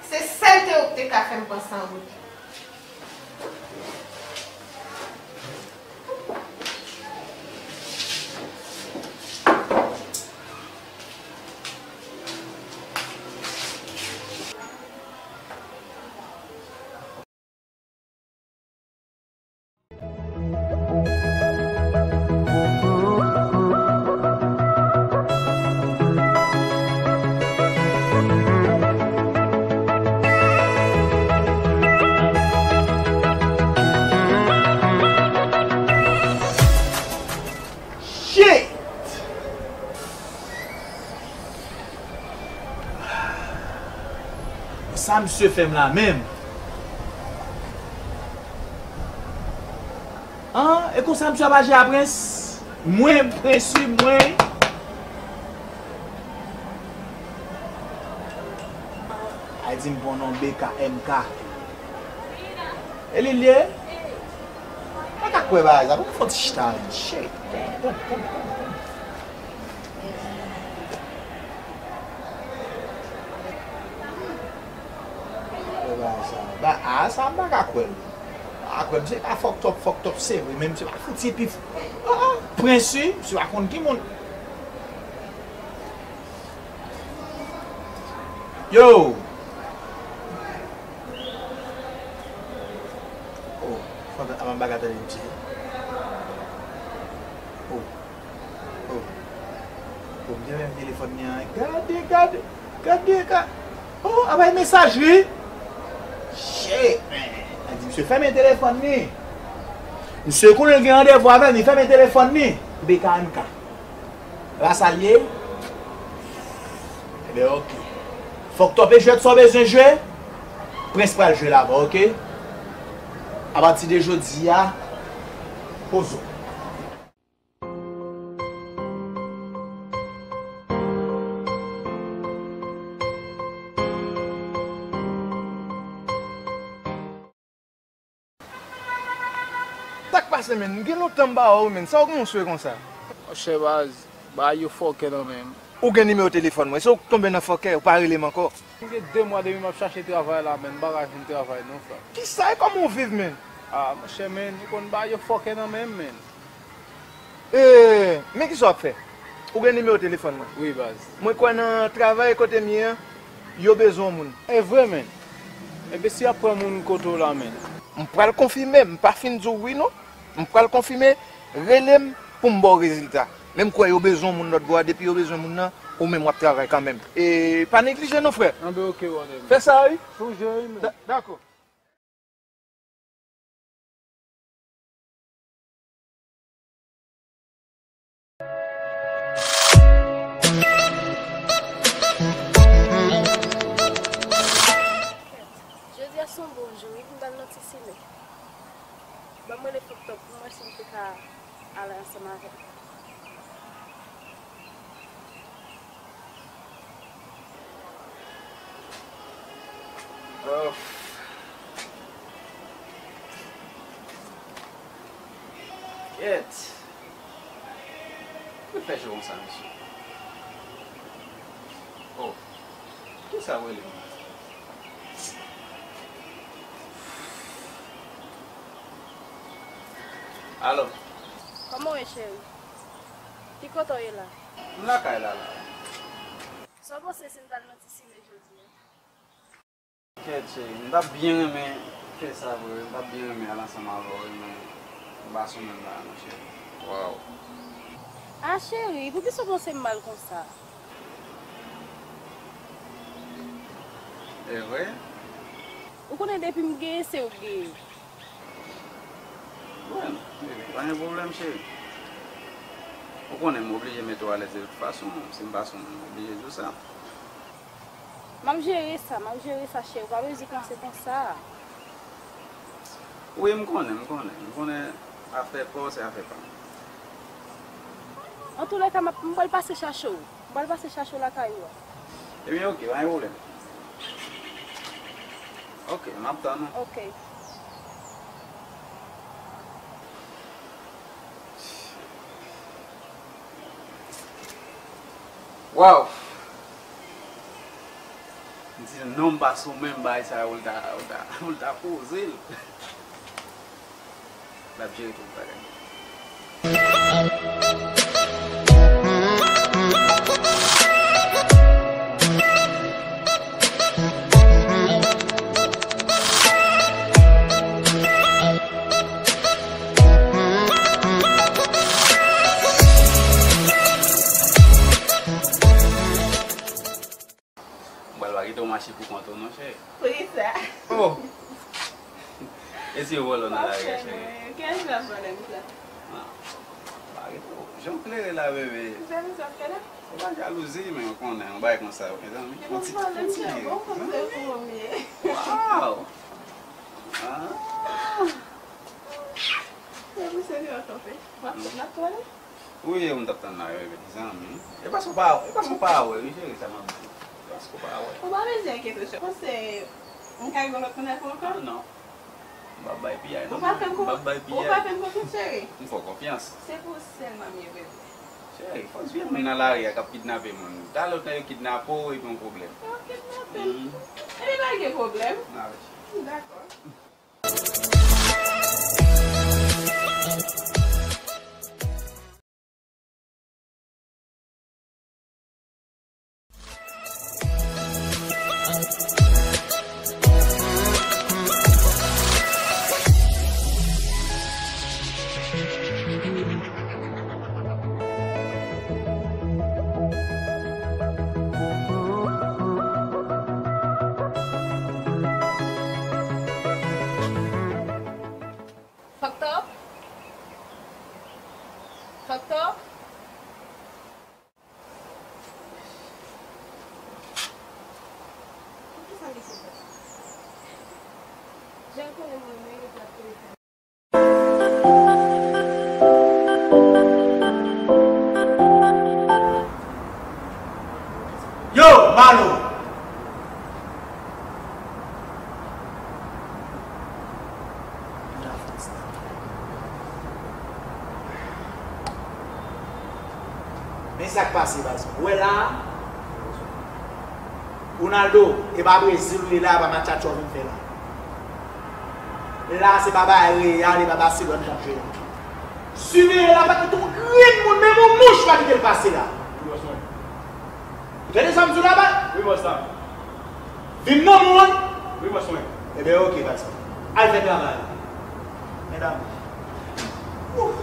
Se sèl te ou k te ka fè m pran san goud. Shit! Sa misye fè m la menm? An, e konsa misye ap aji a Prens? Mwen, Prens, wi, mwen. Ay di m pran non B K M K. E li l ye? Mwen ka kwè bagay sa, pou m fè yon ti chita, men. Shit. Kwè bagay sa. A, a, sa m pa ka kwè l. M pa ka kwè l. Misye ka fucked up, fucked up, se vre, men misye pa fouti pi f-, a, a, prens, wi, misye pa konn ki moun. Yo! Oh, fantan, a, m pa ka tande misye. Oh. Oh. Oh, m te menm telefòn li an. Gade, gade, gade, gade. Oh, a bay mesaj, wi. Shit, man. Li di, misye fèmen telefòn li. Misye konnen l gen randevou avè m, li fèmen telefòn li. B K M K. La sa l ye? Ebyen, ok. Fòk tòpe jwèt sa w bezwen jwe. Prens pral jwe l avè w, ok? Apati de jodi a, poze w. Sa k pase, menn? M gen lontan m pa wè w, menn. Sa w gen yon swe konsa? Monchè baz, bagay yo fòkè nan men m. Ou gen nimewo telefòn mwen. Si w tonbe nan fòkè, ou pa rele m ankò. M gen de mwa depi m ap chache travay la, menn. M pa ka jwenn travay non, frè. Kisa e kòman w viv, menn? Ah, monchè, menn, ou konn bagay yo fòkè nan men m, menn. E, men kisa w ap fè? Ou gen nimewo telefòn mwen? Wi, baz. Mwen kwè nan travay kote m ye an, yo bezwen yon moun. E vre, menn. Ebyen, si y ap pran moun kote w la, menn? M pral konfime, m pa fin di w wi, non. M pral konfime, rele m pou m ba w rezilta. Men m kwè yo bezwen yon moun lòt bò a, depi yo bezwen moun nan, ou menm w ap travay kanmenm. E pa neglije non, frè. Anben, ok, whatever. Fè sa, wi. Toujou, wi, menn. Da-, dakò. Jodi a se yon bon jou, wi, pou m t al nan ti sine. Ban m rele Fòk Tòp pou m wè si m te ka ale ansanm avè l. Oh. Kèt. Ki fè cho konsa, mesye? Oh. Kisa w rele m? Alo. Kòman w ye, cheri? Ki kote w ye la? M lakay la, la. Sa w panse si n t al nan ti sine jodi a? Kèt, cheri, m t ap byen renmen fè sa vre wi, m t ap byen renmen al ansanm avè w wi, men m pa sou menm bagay non, cheri. Waw. Ah, cheri, poukisa w panse m mal konsa? E vre? Ou konnen depi m genyen, se ou k genyen. Bon, baby, pa gen pwoblèm, cheri. Ou konnen m oblije mete w alèz de tout fason, si m pa sou menm, m oblije di w sa. M ap jere sa, m ap jere sa, cheri. Ou pa bezwen panse konsa. Wi, m konnen, m konnen. M konnen afè pa w se afè pa m. Antoulèka, m ap, m pral pase chache w. M pral pase chache w lakay ou a. Ebyen, oke, pa gen pwoblèm. Oke, m ap tann ou. Oke. Waw! M di non, m pa sou menm bagay sa yo, l ta, l ta, l ta poze l. L ap jere tout bagay. M pral pa kite w mache pou kont ou non, cheri. Poukisa? Oh! E si yo vòlè w nan lari a, cheri? Monchè, mwen, kiyès k ap vòlè m sa? Ah, pa kite w. Jan w klere la, bebe. Jalouzi ap fè la? Ou pa jalouzi, men ou konnen, yon bagay konsa yo, mezanmi. Yon ti, yon ti, yon ti, yon ti, yon ti. Waw! Ah! Epi se li yo kanpe. W ap sot n ap pale? Wi, e ou m t ap tann la, wi, mezanmi. E paske w pa, e paske w pa wè, wi, cheri, sa m ap di. E paske w pa wè. Ou pa bezwen enkyete w, cheri. Ou panse m ka gen yon lòt moun avè w ankò? Ah, non. M p ap bay piyay, non. Ou pa fè m konfyans, cheri. M fè w konfyans. Se pou ou sèlman m ye, bebe. Cheri, fòs vye moun nan lari a k ap kidnape moun. Talè yo kidnape w epi yon pwoblèm. Yo kidnape m. Mhm. Epi pa gen pwoblèm. N ale, cheri. Dakò. Faktor? Faktor? Poukisa misye fè sa? Jan l konnen m renmen li, l ap telefone. Yo, Malo! Men sa k pase, baz. Ou wè la a? Ronaldo, e pa Brezil ou ye la, e pa match ou vin fè la. La, se pa bay Real, e pa Barcelone k ap jwe la. Siveye la, pa kite yon grenn moun, menm yon mouch pa kite l pase la. Wi, bòs mwen. Ou tande sa m di w la, ba? Wi, bòs la. Vin nan moun. Wi, bòs mwen. Ebyen, oke, baz. Al fè travay ou. Medam. Ouf.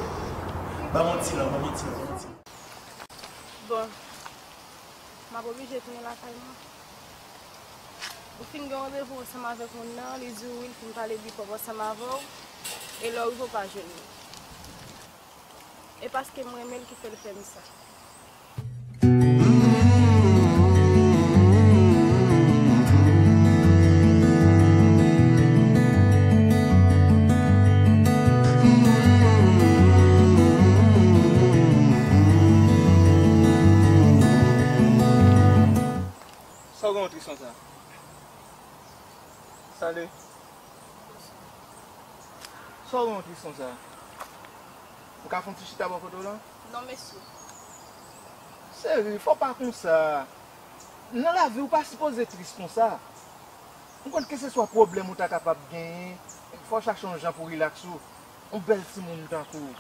Ban m yon ti lan, ban m yon ti lan, ban m yon ti lan. Bon, m ap oblije tounen lakay mwen. Ou fin gen randevou ansanm avèk moun nan, li di w wi, l fin pale bifò ansanm avè w, e lè w rive w pa jwenn li. E paske m renmen l ki fè l fè m sa. Sa w gen w tris konsa? Sale. Sa w gen w tris konsa? Ou ka fè yon ti chita bò kote w la? Non, mesye. Cheri, fò w pa konsa. Nan lavi, ou pa sipoze tris konsa. M konn keseswa pwoblèm ou ta kapab genyen, fò w chache yon jan pou rilaks ou. Yon bèl timoun tankou w.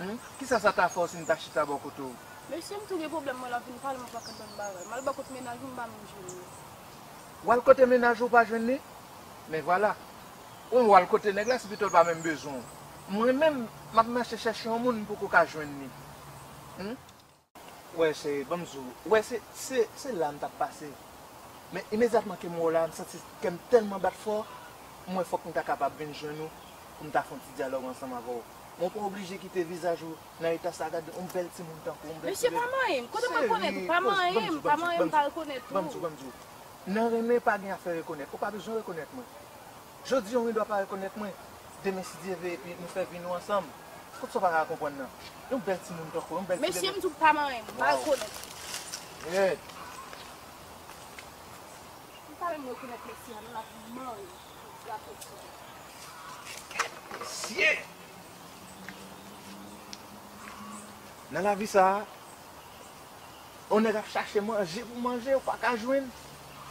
Humm? Kisa sa ta fè w si m ta chita bò kote w? Mesye, m tou gen pwoblèm, mwen la vin pale m yon pakèt lòt bagay. M al bò kot mennaj ou, m pa menm jwenn li. W al kote mennaj ou, w pa jwenn li? Men vwala. Ou w al kote nèg la, se pito l pa menm bezwen w. Mwen menm, m ap mache chèche yon moun, m poko ka jwenn li. Humm? Wè, cheri, ban m di w. Wè, se, se, se la m t ap pase. Men imedyatman ke m wè w la, m santi kè m tèlman bat fò, m wè fòk m ta kapab vin jwenn ou, pou m ta fè yon ti dyalòg ansanm avè w. Men w pa oblije kite vizaj ou nan eta sa, gade, yon bèl timoun tankou w, yon bèl... Mesye, pa manyen m. Kote m ap konnen ou? Pa manyen m, pa manyen m, pa rekonèt ou. Ban m di w, ban m di w. Nan renmen, pa gen afè rekonèt. Ou pa bezwen rekonèt mwen. Jodi a, w gendwa pa rekonèt mwen. Demen, si Dye vle, epi nou fè vi nou ansanm. Kot sa w pa ka konprann nan? Yon bèl timoun tankou w, yon bèl timoun. Mesye, m di w pa manyen m, pa rekonèt. Red. M pa menm rekonèt mesye a, non, l ap manyen m. Gate ti. Mesye! Nan lavi sa a, yon nèg ap chache manje pou manje, ou pa ka jwenn.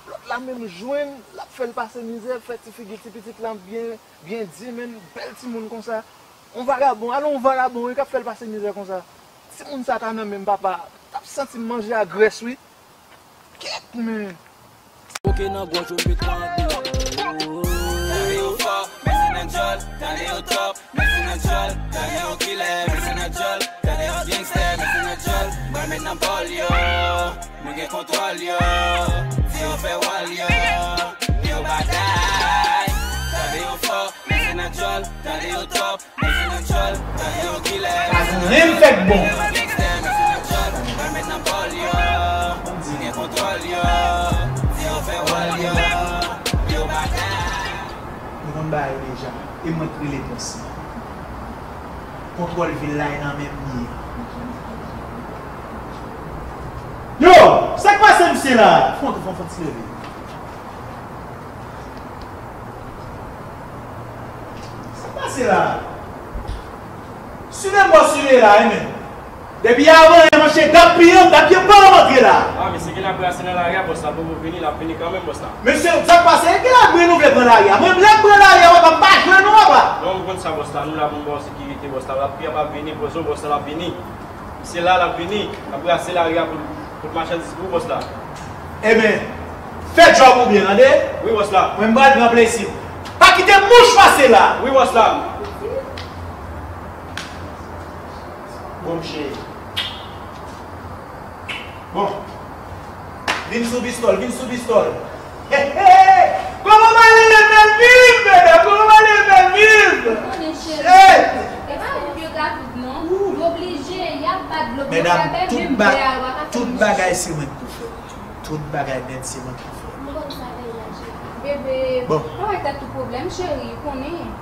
Lòt la menm jwenn, l ap fè l pase mizè, l fè ti figi ti pitit lan byen, byen di, men bèl timoun konsa. Yon vagabon, alò yon vagabon, wi, k ap fè l pase mizè konsa. Timoun sa ta nan men m, papa, t ap santi m manje a grès, wi. Kèt, men. Koke nan gòj ou met nan dlo. Tande yo fò, men se nan djòl, tande yo tòp, men se nan djòl, tande yo kilè, men se nan djòl, tande yo gangstè, men se nan djòl, mwen met nan bòl yo, mwen gen kontwòl yo, di yo fè wòl yo, yo batay, tande yo fò, men se nan djòl, tande yo tòp, pa gen anyen m fèk bon. Nou konn bagay yo deja. E mwen k rele bòs la. Kontwòl vil la e nan men m li ye. Yo! Sa k pase misye la? Fon, fon, fon ti leve. Sa pase la? Swiv m bò swiv la, wi, men. Depi avan, monchè, dat piyan, dat piyan pa antre la. Ah, mesye, gen labrase nan lari a, bòs la poko vini, l ap vini kanmenm, bòs la. Mesye, sa k pase? Gen labri nou vle pran lari a. Mwen, lè m pran lari a, papa, m pa jwenn ou, papa. Non, m konn sa, bòs la, nou la pou n ba w sekirite, bòs la. Lapriyè p ap vini, poze w, bòs la, l ap vini. Misye la, l ap vini, l ap brase lari a pou, pou machandiz pou ou, bòs la. Ebyen, fè djòb ou byen, tande? Wi, bòs la. Mwen, m pral pran plezi m. Pa kite mouch pase la. Wi, bòs la. Bon, cheri. Bon. Vin sou pistòl, vin sou pistòl. He, he! Kòman malere fè viv, medam? Kòman malere fè viv? Ou konnen, cheri, e pa yo ki yo ka viv, non. Yo oblije, y ap bat dlo pou yo fè bèl, menm bè a, yo pa ka fè mouch. Medam, tout bagay, tout bagay se mwen ki pou fè. Tout bagay nèt se mwen ki pou fè. M konn sa deja, cheri. Bebe, bon, pa bay tèt ou pwoblèm, cheri, ou konnen.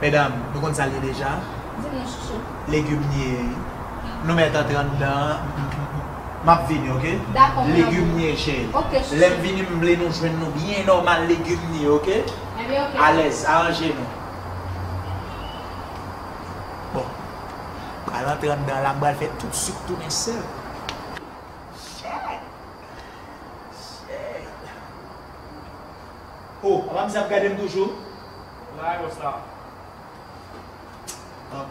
Medam, nou konn sa l ye deja? Di nou, chouchou. Legim li ye, wi. Nou mèt antre anndan an, m, m, m, m ap vini, oke? Dakò, mon amour. Legim li ye, cheri. Oke, chouchou. Lè m vini, m vle nou jwenn nou byen nòmal, legim li ye, oke? Ebyen, oke. Alèz, aranje nou. Bon. Pral antre anndan la, m pral fè tout sik tounen sèl. Shit! Shit! Oh, apa misye ap gade m toujou? La, bòs la. Ah.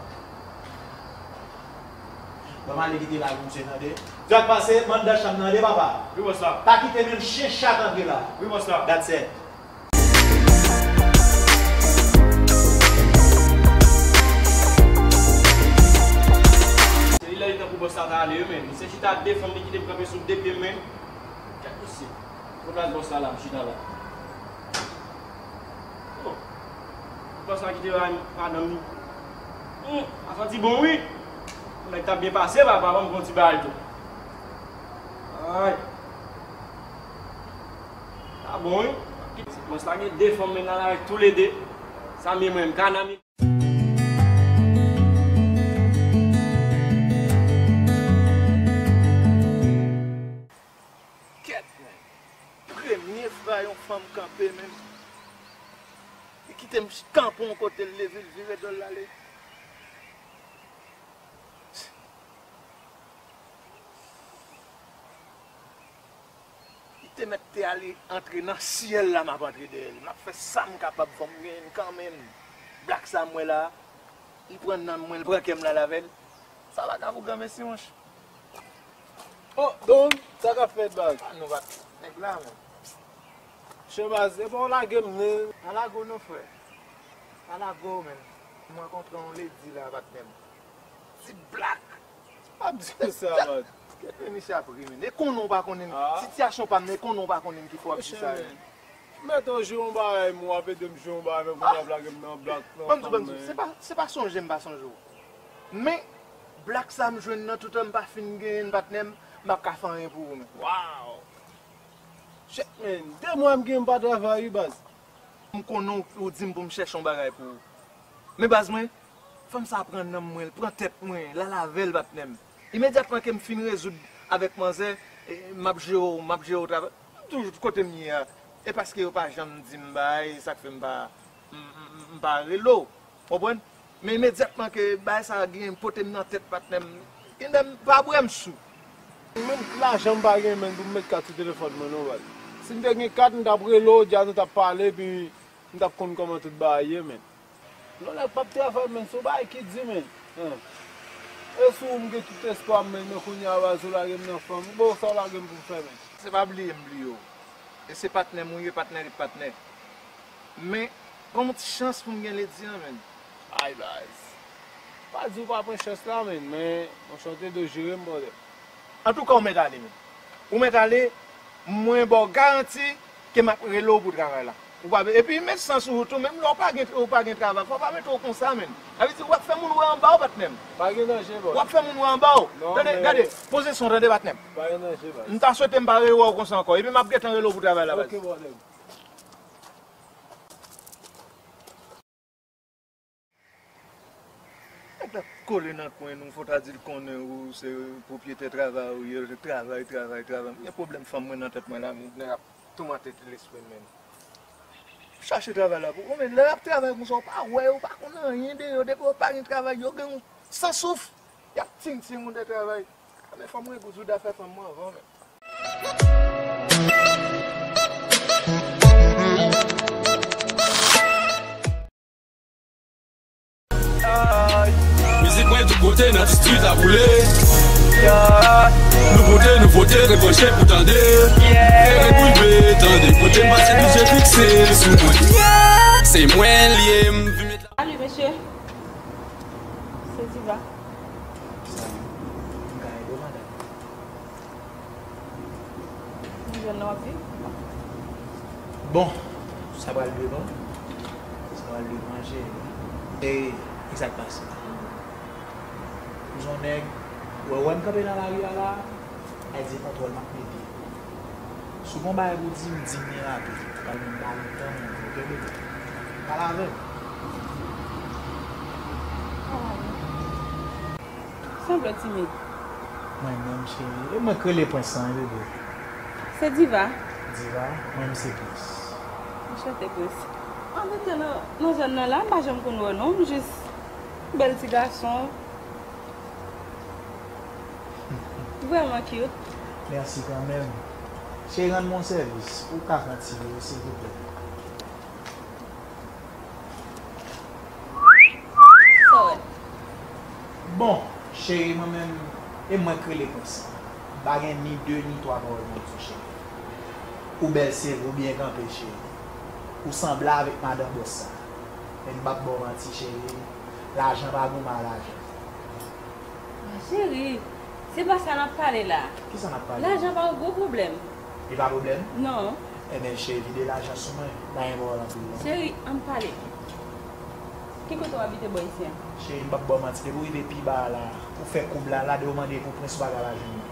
Ban m ale kite la pou misye, tande. Sa k pase, m anndan chanm nan, tande, papa. Wi, bòs la. Pa kite menm chen chat antre la. Wi, bòs la. That's it. Se li la, li tankou bòs la ta ale, wi, men. Misye chita ak de fanm, li kite m kanpe sou de pye m, men. Kèt misye. Pran plas bòs la la, m chita la. Oh. Bòs la kite bay madanm li. Hmm, sa santi bon, wi. Nèg t ap byen pase, papa, ban m pran ti bagay tou. Ay. Sa bon, wi. Bòs la gen de fanm, men l al avèk toulede. Sa m ye mwen, m ka nan mi- Kèt, men. Premye fwa yon fanm kanpe, men. Li kite m kanpe yon kote, l leve, l vire do l, l ale. Li te mèt te ale antre nan syèl la, m ap antre dèyè l. M ap fè sa m kapab, fò m genyen l kanmenm. Black sa m wè la, li pran nanm mwen, li pran kè m la avè l. Sa pa ka pou granmesi, monchè. Oh, Don, sa k ap fèt, baz? Ah, nou pa nèg la, men. Chè baz, e pa w lage m, non. Pa lage w non, frè. Pa lage w, men. M rankontre yon lady la, patnè m. Ti Black. Pa di sa, man. Kèt, men misye ap ri, men. E konnen w pa konnen. Ah. Sitiyasyon pa m nan, e konnen w pa konnen ki fè w ap di sa, men. Mèt w jwe yon bagay, mwen, w ap ede m jwe yon bagay, men kounye a w ap lage m nan Black, non. Ban m di w, ban m di w, se pa, se pa sonje m pa sonje w. Men, Black sa m jwenn nan, toutan m pa fin genyen l, patnè m, m p ap ka fè anyen pou ou, men. Wow! Shit, man. De mwa m gen m pa travay, wi, baz. M konnen w, ou di m pou m chèche yon bagay pou ou. Men baz mwen, fanm sa pran nanm mwen, l pran tèt mwen, l al avè l, patnè m. Imedyatman ke m fin rezoud avèk manzè, e, m ap jere w, m ap jere w travay. M toujou kote m ye a. E paske yo pa janm di m bagay, sa k fè m pa, m, m, m, m pa rele w. Konprann? Men imedyatman ke bagay sa a gen pote m nan tèt, patnè m, gendè m pa bwè, m sou. Menm lajan m pa gen, menm pou m met kat sou telefòn mwen, non, baz. Si m te gen kat, m t ap rele w, dja nou t ap pale, epi m t ap konn kòman tout bagay ye, men. Yon nèg p ap travay, men, se yon bagay ki di, men. Hein. E sou ou m gen tout espwa m, men, men kounye a, baz, ou lage m nan fanm. Bon, sa w lage m pou m fè, men? Se pa bliye m bliye w. E se patnè m ou ye, patnè ret patnè. Men, ban m yon ti chans pou m gen ledi a, men. Ay, baz. Pa di w pa pran chans la, men, men, anchante de jere m, brother. Antouka, ou mèt ale, men. Ou mèt ale, mwen ba w garanti ke m ap rele w pou travay la. Ou pa, epi, met sans ou tou, menm lè w pa gen, ou pa gen travay, fò w pa mete w konsa, men. Sa vle di, w ap fè moun wè anba w, patnè m. Pa gen danje, bòs. W ap fè moun wè anba w. Non, tande, men gade, poze son, tande, patnè m. Pa gen danje, baz. M ta swete m pa rewè w konsa ankò. Epi m ap gentan rele w pou travay la, baz. Ok, bòs. Nèg la kole nan kwen nou, fò ta di l konnen ou se pwopyetè travay ou ye, travay, travay, travay. M gen pwoblèm fanm mwen nan tèt mwen la, nèg ap toumante lespri m, men. Chache travay la pou ou, men lè y ap travay konsa, ou pa wè, ou pa konn anyen de yo, depi yo pa gen travay, yo gen yon san souf. Y ap ting ting ou de travay. Men fò m regoute zouda fè fanm mwen anvan menm. Mizik mwen tout kote nan ti street la boule. Nou pote nouvote, rebranche pou tande. Fè reboulibe, tande. Kote m pase, D J fikse sou mwen. Se mwen l ye, m vin met la. Salut, monsieur. C'est Diva. Sa m ka ede w, madanm? Mwen jwenn nan w ap viv. Bon, sa pral dwe bon. Sa pral dwe manje. E, e sa k pase? Ou se yon nèg, ou wè, wè m kanpe nan lari a la, a di kontwòl m ap mete. Si w gen yon bagay pou di m, di m byen rapid. Ou pral menm ba m tan, oke, bebe? Pale avè m. Sanble w timid. Mwen menm, cheri. E mwen k rele Prens lan, wi, bebe. Se Diva. Diva, mwen menm se Prens. Anchante, Prens. An rete nan, nan zòn nan la, m pa janm konn wè w non, m jis bèl ti gason. Vrèman cute. Mèsi kanmenm. Cheri, rann mwen yon sèvis. Ou ka retire yo, silvouplè? Sa w wè? Bon, cheri, mwen menm, e mwen k rele Prens lan. M pa gen ni de ni twa pawòl pou m di w, cheri. Ou bèl, se vre, ou byen kanpe, cheri. Ou sanble avèk madan bòs sa. Men m p ap ba w manti, cheri. Lajan pa goumen a lajan. Ah, cheri, se pa sa n ap pale la. Kisa n ap pale? Lajan pa yon gwo pwoblèm. Li pa pwoblèm? Non. Ebyen, cheri, vide lajan sou mwen. M pa gen pawòl anpil, non. Cheri, ann pale. Ki kote w abite bò isi a? Cheri, m p ap ba w manti. Depi w rive pi ba a la, ou fè koub la, la, de ou mande pou Prens, ou pa ka pa jwenn li.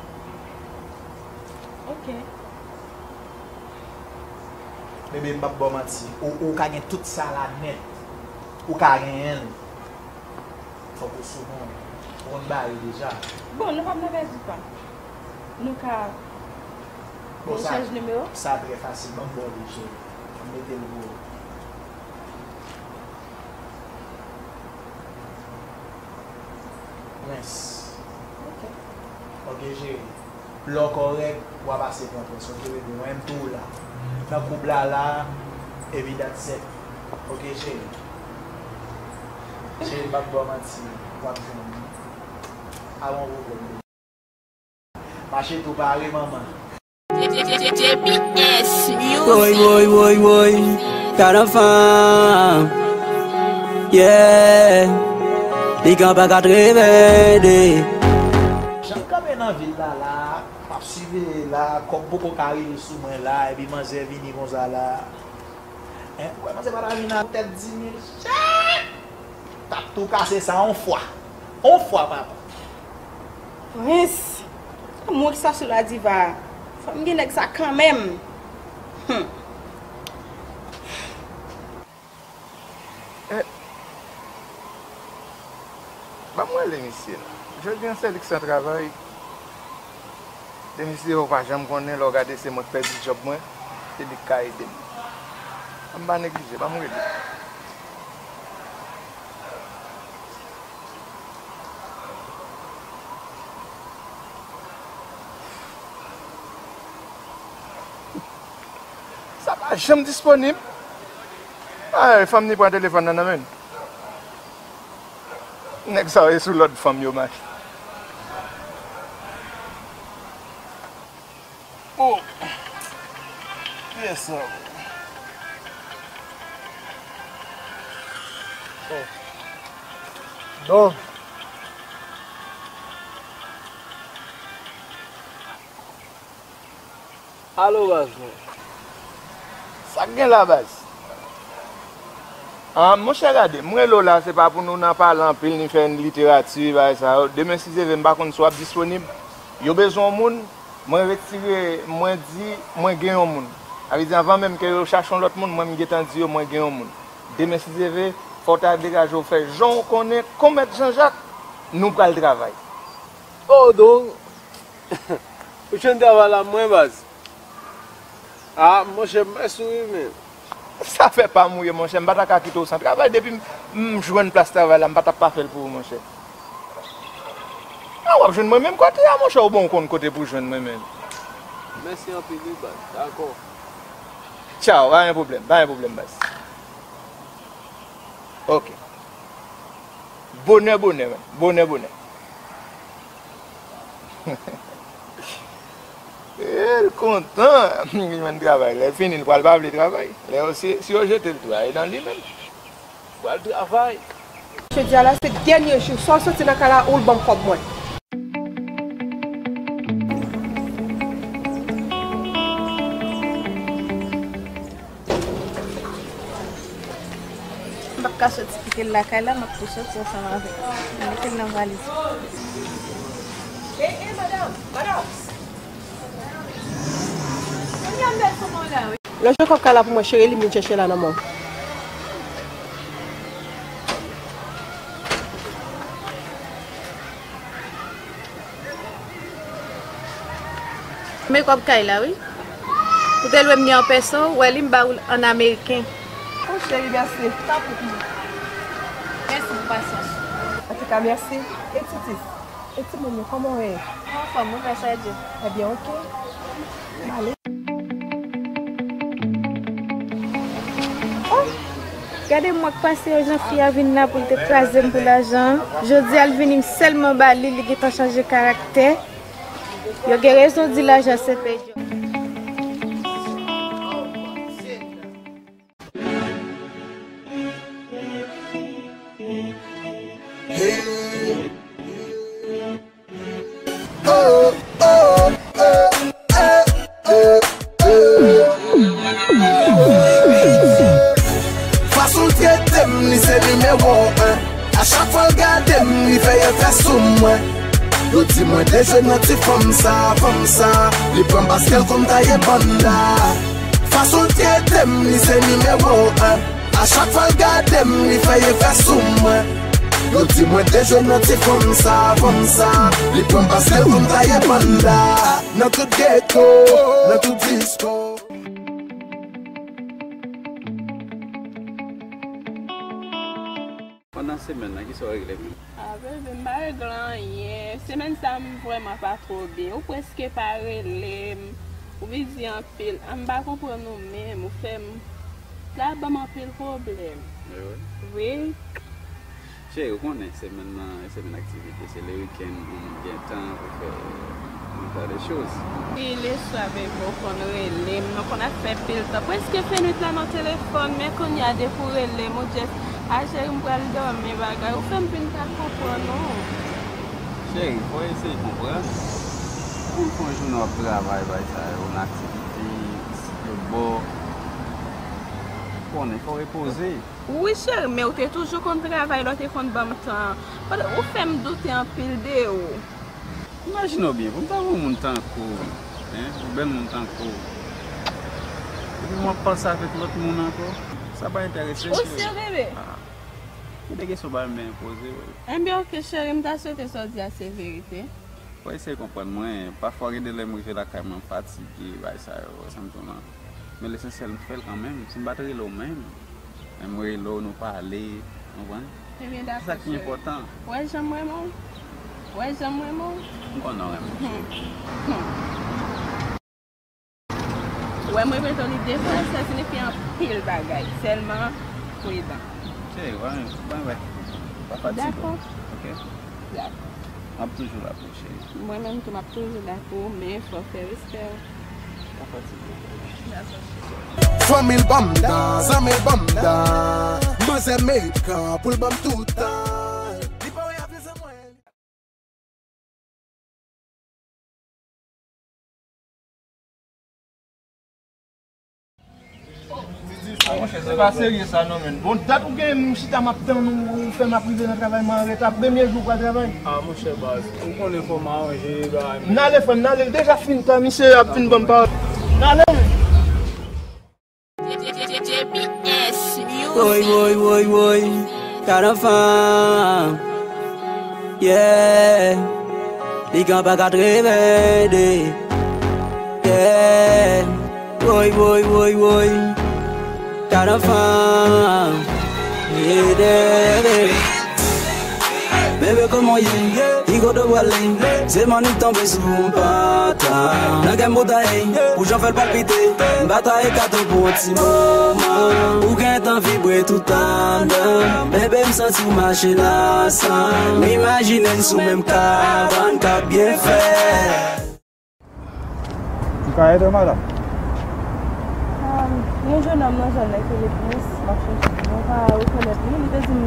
Ok. Bebe, m p ap ba w manti. Ou, ou ka gen tout sa la nèt. Ou ka genyen l. Fòk ou sou non. Ou konn bare deja. Bon, nou p ap nan pèdi tan. Nou ka Bon, nou sa, chanj nimewo? Sa trè fasil. Ban m ba w li, cheri. M mete l pou ou. Prens. Ok. Ok, cheri. Lè w kòrèk, w a pase pran Prens, ok, bebe? Mwen menm tou la. Nan koub la la, epi dat sèt. Ok, cheri? Cheri, m p ap ba w manti, w ap jwenn li. Pa gen pwoblèm, bebe. Mache tou pare, manman. J B S Music. Woy, woy, woy, woy, gad on fanm. Yeah. Li gen pa katrevende. Jan m kanpe nan vil la la, m ap siveye la, kòb poko ka rive sou mwen la, epi manzè vini konsa la. Hein, ou kwè manzè pa ta vin ak tèt di mil? Shit! T ap tou kase sa on fwa. On fwa, papa. Prens, mwen ki sa sou la Diva. Fò m gen nèg sa kanmenm. Hmm. Eh, ban m rele misye la. Jodi a se li k san travay. Demisye, ou pa janm konnen, lè w gade se mwen k pèdi djòb mwen, se li k ka ede m. An m pa neglije, ban m rele. Sa pa janm disponib. Ay, fanm ni pran telefòn nan nan men l. Nèg sa yo sou lòd fanm yo mache. Oh. Kiyès sa? Oh. Bon. Alo, baz mwen. Sa k gen la, baz? Ah, monchè, gade, m rele w la, se pa pou nou nan pale anpil, ni fè literati, bagay sa yo. Demen, si Dye vle, m pa konn si w ap disponib. Yo bezwen yon moun, mwen retire, mwen di, mwen gen yon moun. Sa vle di, anvan menm ke yo chache yon lòt moun, mwen, m gentan di yo, mwen gen yon moun. Demen, si Dye vle, fò w ta degaje w, fè jan w konnen, kon Mèt Janjak, nou pral travay. Oh, donk, ou jwenn travay la, mwen, baz. Ah, monchè, mèsi wi, men. Sa fè pa m wi, monchè, m pa ta ka kite w san travay. Depi m, m jwenn plas travay la, m pa t ap pa fè l pou ou, monchè. W ap jwenn mwen menm kote a, monchè, ou bon, ou konn kote pou jwenn mwen menm. Mèsi anpil, wi, baz. Dakò. Tchaw, pa gen pwoblèm, pa gen pwoblèm, baz. Ok. Bonè, bonè, man. Bonè, bonè. L kontan. Li jwenn travay. Lè l fini, l pral pa vle travay. Lè yo, si, si yo jete l tou, a, e nan li menm. Pral travay. Jodi a la, se dènye jou. Swa w soti nan kay la, ou l ban m kòb mwen. M p ap ka soti kite l lakay la, m ap tou soti ansanm avè l. M mete l nan valiz. E, e, madanm, madanm. Kounye a m bèl sou mwen la, wi. Lanje kòb kay la pou mwen, cheri, li m vin chèche la nan men w. Men kòb kay la, wi. Ou te lwe m li an pèso, ou wè li m ba ou l an ameriken. Oh, cheri, mèsi. Tanpri pou mwen. Mèsi pou pasyans ou. Antouka, mèsi. E Titis? E timoun yo, kòman w ye? Mwen anfòm, wi, gras a Dye. Ebyen, oke. M ale. Oh! Gade mwa k pase yo, jan fi a vin la pou l te kraze m pou lajan an. Jodi a, l vini, m sèlman ba li, li gentan chanje karaktè. Yo gen rezon di lajan se pèdi. Fason l trete m, li se nimewo en. A chak fwa l gade m, li fè yon efè sou mwen. Yo di mwen dejwe nan ti fanm sa, fanm sa. Li pran m paske l konn taye banda. Fason l trete m, li se nimewo en. A chak fwa l gade m, li fè efè sou mwen. Yo di mwen dejwe nan ti fanm sa, fanm sa. Li pran m paske l konn taye banda. Nan tout geto, nan tout disko. Pandan semèn nan, kisa w regle menm? A, bebe, m pa regle anyen. Semèn sa, m vrèman pa twò byen. Ou prèske pa rele m. Ou bizi anpil. A, m pa konprann ou menm. Ou fè m, sa ban m anpil pwoblèm. E wi? Wi. Cheri, ou konnen, semèn nan, e semèn aktivite, se le wikenn, yon moun gen tan pou fè yon ta de choz. Si leswa, bebe, ou konn rele m, nou konn ap fè pil tan. Prèske fè nwit la nan telefòn, men kounye a depi w rele m, ou just, a cheri, m pral dòmi, bagay. Ou fè m vin pa konprann ou. Cheri, fò w eseye konprann. Ou konn fè yon jounen w ap travay, bay sa yo, nan aktivite, isit, lòt bò. Ou konnen, fò w repoze. Wi, cheri, men ou te toujou konn travay lè w te konn ban m tan an. Ou fè m doute anpil de ou. Imajine w byen, pou m ta voye yon moun tankou w, en, yon bèl moun tankou w. Epi m ap panse avèk lòt moun ankò. Sa pa enterese m, cheri. Ou sirye, bebe? Ah. Kite kesyon pa m byen poze, wi. Enben, oke, cheri, m ta swete sa w di a se verite. Fò eseye konprann mwen. Pafwa, gen de lè m rive lakay mwen, m fatige, bagay sa yo, sa m tou nan. Men lesansyèl, m fè l kanmenm. Si m pa t rele w menm, men m rele w, nou pale, w konprann? Ebyen, dakò, cheri. Se sa ki enpòtan. W wè jan m renmen w? W wè jan m renmen w? M konnen w renmen m, cheri. Ou wè m repete w li de fwa, sa siyifi anpil bagay. Sèlman, pridan. Cheri, w pa, w pa, w pa fatige w. Dakò. Oke? Dakò. M ap toujou la pou w, cheri. Mwen menm tou, m ap toujou la pou ou, men fò w fè respè w. Pa fatige w. Dakò, cheri. Fanmi l ban m dan, zanmi l ban m dan. Manzè met kan pou l ban m tout tan. Li pa wè avni san mwen. Ah, monchè, se pa serye sa non, menn. Bon, dat ou gen m chita m ap tann ou, ou fè m ap rive nan travay, mwen anreta. Premye jou ou pral travay. Ah, monchè, baz, ou konnen fò m aranje bagay mwen. N ale, frè m, n ale. L deja fin tan, misye ap fin ban m pawòl. N ale. J B S Music. Woy, woy, woy, woy. Gad on fanm. Yeah. Li gen pa katreven de. Yeah. Woy, woy, woy, woy. Gad on fanm. Yeah, yeah, yeah. Bebe, kòman w ye? Kote w prale, se mannik tonbe sou yon pata. Nan kè m pou taye, pou jan fè l palpite. M pa taye katon pou yon ti moman. Ou gentan vibre tout anndan. Bebe, m santi w mache la san. M imajine n sou menm kabann k ap byen fè. M ka ede w, madanm? Yon jennonm nan zòn nan ki rele Prens, m ap chèche li. Mwen pa rekonèt li, li te di m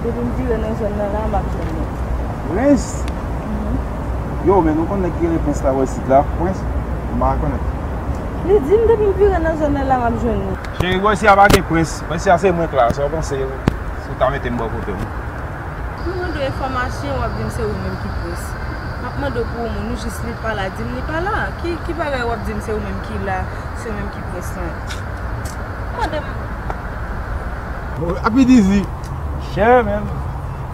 depi m vire nan zòn nan la, m ap jwenn li. Prens? Mhm. Yo, men nou konn nèg ki rele Prens la bò isit la? Prens? M pa rekonèt. Li di m depi m vire nan zòn nan la, m ap jwenn li. Cheri, bò isi a pa gen Prens. Bò isi a se mwen k la. Sa w panse si w ta mete m bò kote w? M mande w enfòmasyon, w ap di m se ou menm ki Prens. M ap mande w pou yon moun, ou jis li pa la, di m li pa la. Ki, ki bagay w ap di m se ou menm ki la, se ou menm ki Prens lan? Mande m. Happy Dizzy. Chè, men.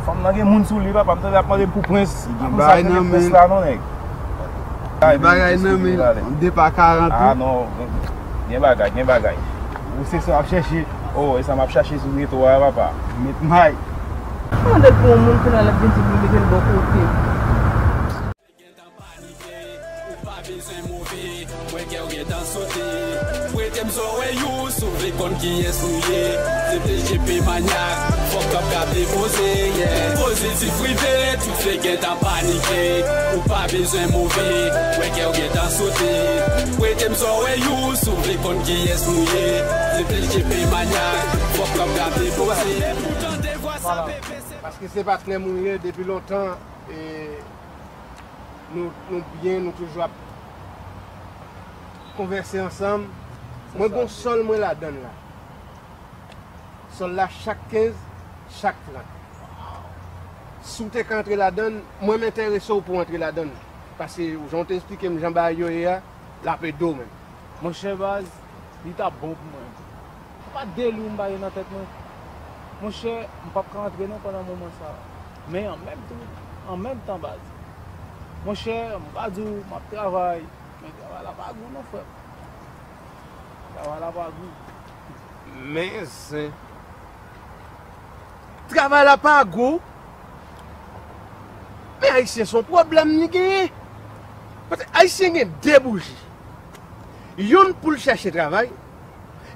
Fanm nan gen moun sou li, papa. M tande ap mande m pou Prens. Li gen bagay nan men l. Prens la, non, nèg. Li gen bagay nan men l. De pa karant, wi. Ah, non. Gen bagay, gen bagay. Ou se sa w ap chèche. Oh, e sa m ap chache sou reto a, papa. Met may. Mande l pou yon moun, kounye a l ap vin di m li mete l bò kote m. Ou pa bezwen move, mwen kè w gentan sote. Prete m zòrèy ou, si w vle konn kiyès nou ye. Se P G P manyak, fòk kòb ka depoze, yeah. Pozitif rive, tout fè gentan panike. Ou pa bezwen move, mwen kè w gentan sote. Prete m zòrèy ou, si w vle konn kiyès nou ye. Se P G P manyak, fòk kòb ka depoze. Pou tande vwa sa, bebe, se... Paske se patnè m ou ye depi lontan, e nou, nou byen, nou toujou ap konvèse ansanm. Mwen gon sòl mwen ladann la. Sòl la chak kenz, chak trant. Si w te ka antre ladann, mwen m enterese w pou w antre ladann. Paske jan w te eksplike m jan bagay yo ye a, l ap ede w menm. Monchè baz, li t ap bon pou mwen. Se pa de lou m ba yo nan tèt mwen. Monchè, m p ap ka antre non pandan moman sa a. Men an menm tan, an menm tan baz. Monchè, m pa di w m ap travay, men travay la pa gou non frè m. Travay la pa gou. Men zen. Travay la pa gou. Men ayisyen se yon pwoblèm li genyen. Paske ayisyen gen de bouji. Yonn pou l chèche travay,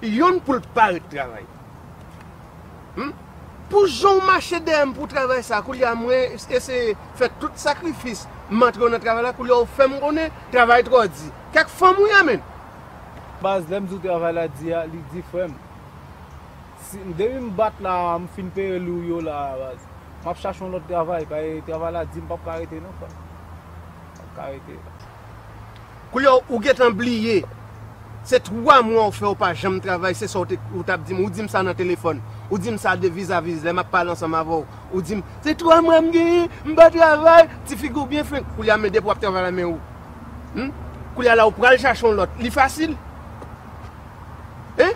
yonn pou l pa ret travay. Hmm? Pou jan w mache dèyè m pou travay sa, koulye a mwen eseye fè tout sakrifis, m antre w nan travay la, koulye a w fè m konnen travay twò di. Kèk fanm ou ye, men. Baz, lè m di w travay la di a, li di, frè m. Si, depi m bat la, m fin peye lou yo la, baz. M ap chache yon lòt travay, paske travay la di m p ap ka rete non, frè m. M p ap ka rete. Koulye a ou gentan bliye. Se twa mwa ou fè ou pa janm travay, se sa ou te, ou t ap di m. Ou di m sa nan telefòn. Ou di m sa de vizavi, lè m ap pale ansanm avè w. Ou di m, se twa mwa m genyen, m pa travay, ti figi w byen frenk. Koulye a men depi w ap travay la men ou. Hmm? Koulye a la ou pral chache yon lòt. Li fasil? Hein?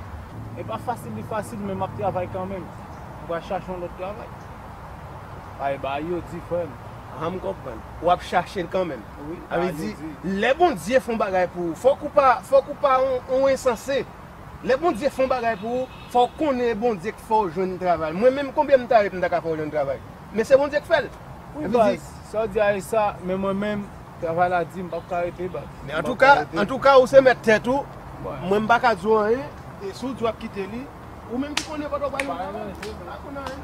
E pa fasil, li fasil, men m ap travay kanmenm. M pral chache yon lòt travay. Ay, ba yo di, frè m. Ahan, m konprann. W ap chache l kanmenm. Wi, sa vle di, lè Bondye fè yon bagay pou ou, fòk ou pa, fòk ou pa yon, yon ensanse. Lè Bondye fè yon bagay pou ou, fò w konnen e Bondye k fè w jwenn travay. Mwen menm, konbyen m ta ret m ta ka fè w jwenn travay? Men se Bondye k fè l. Wi, baz, sa w di a e sa, men mwen menm, travay la di m p ap ka rete, baz. Men antouka, antouka, ou se mèt tèt ou. Mwen, m pa ka di w anyen. E si w di w ap kite li, ou menm ki konnen kote w pral jwenn travay. M pa konnen anyen.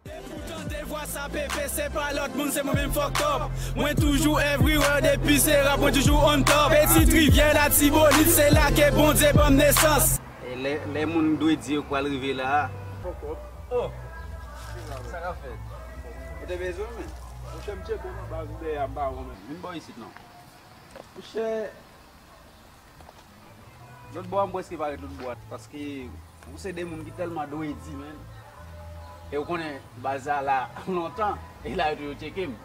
Depi w tande vwa sa, bebe, se pa lòt moun, se mwen menm, fuck up. Mwen toujou everywhere, depi se rap, mwen toujou on top. Petite Rivière, Latibonit, se la ke Bondye ban m nesans. E lè, lè moun dwe di yo k pral rive la a. Fuck up. Oh! Sa k ap fèt? Ou te bezwen, men? Monchè, m tcheke w nan baz ou dèyè a, m pa wè w, men. Vin bò isit, non. Monchè, lòt bò a, m prèske pa ret lòt bò a, paske ou se de moun ki tèlman dwe di, men. E ou konnen baz sa la lontan, e la yo toujou tcheke m.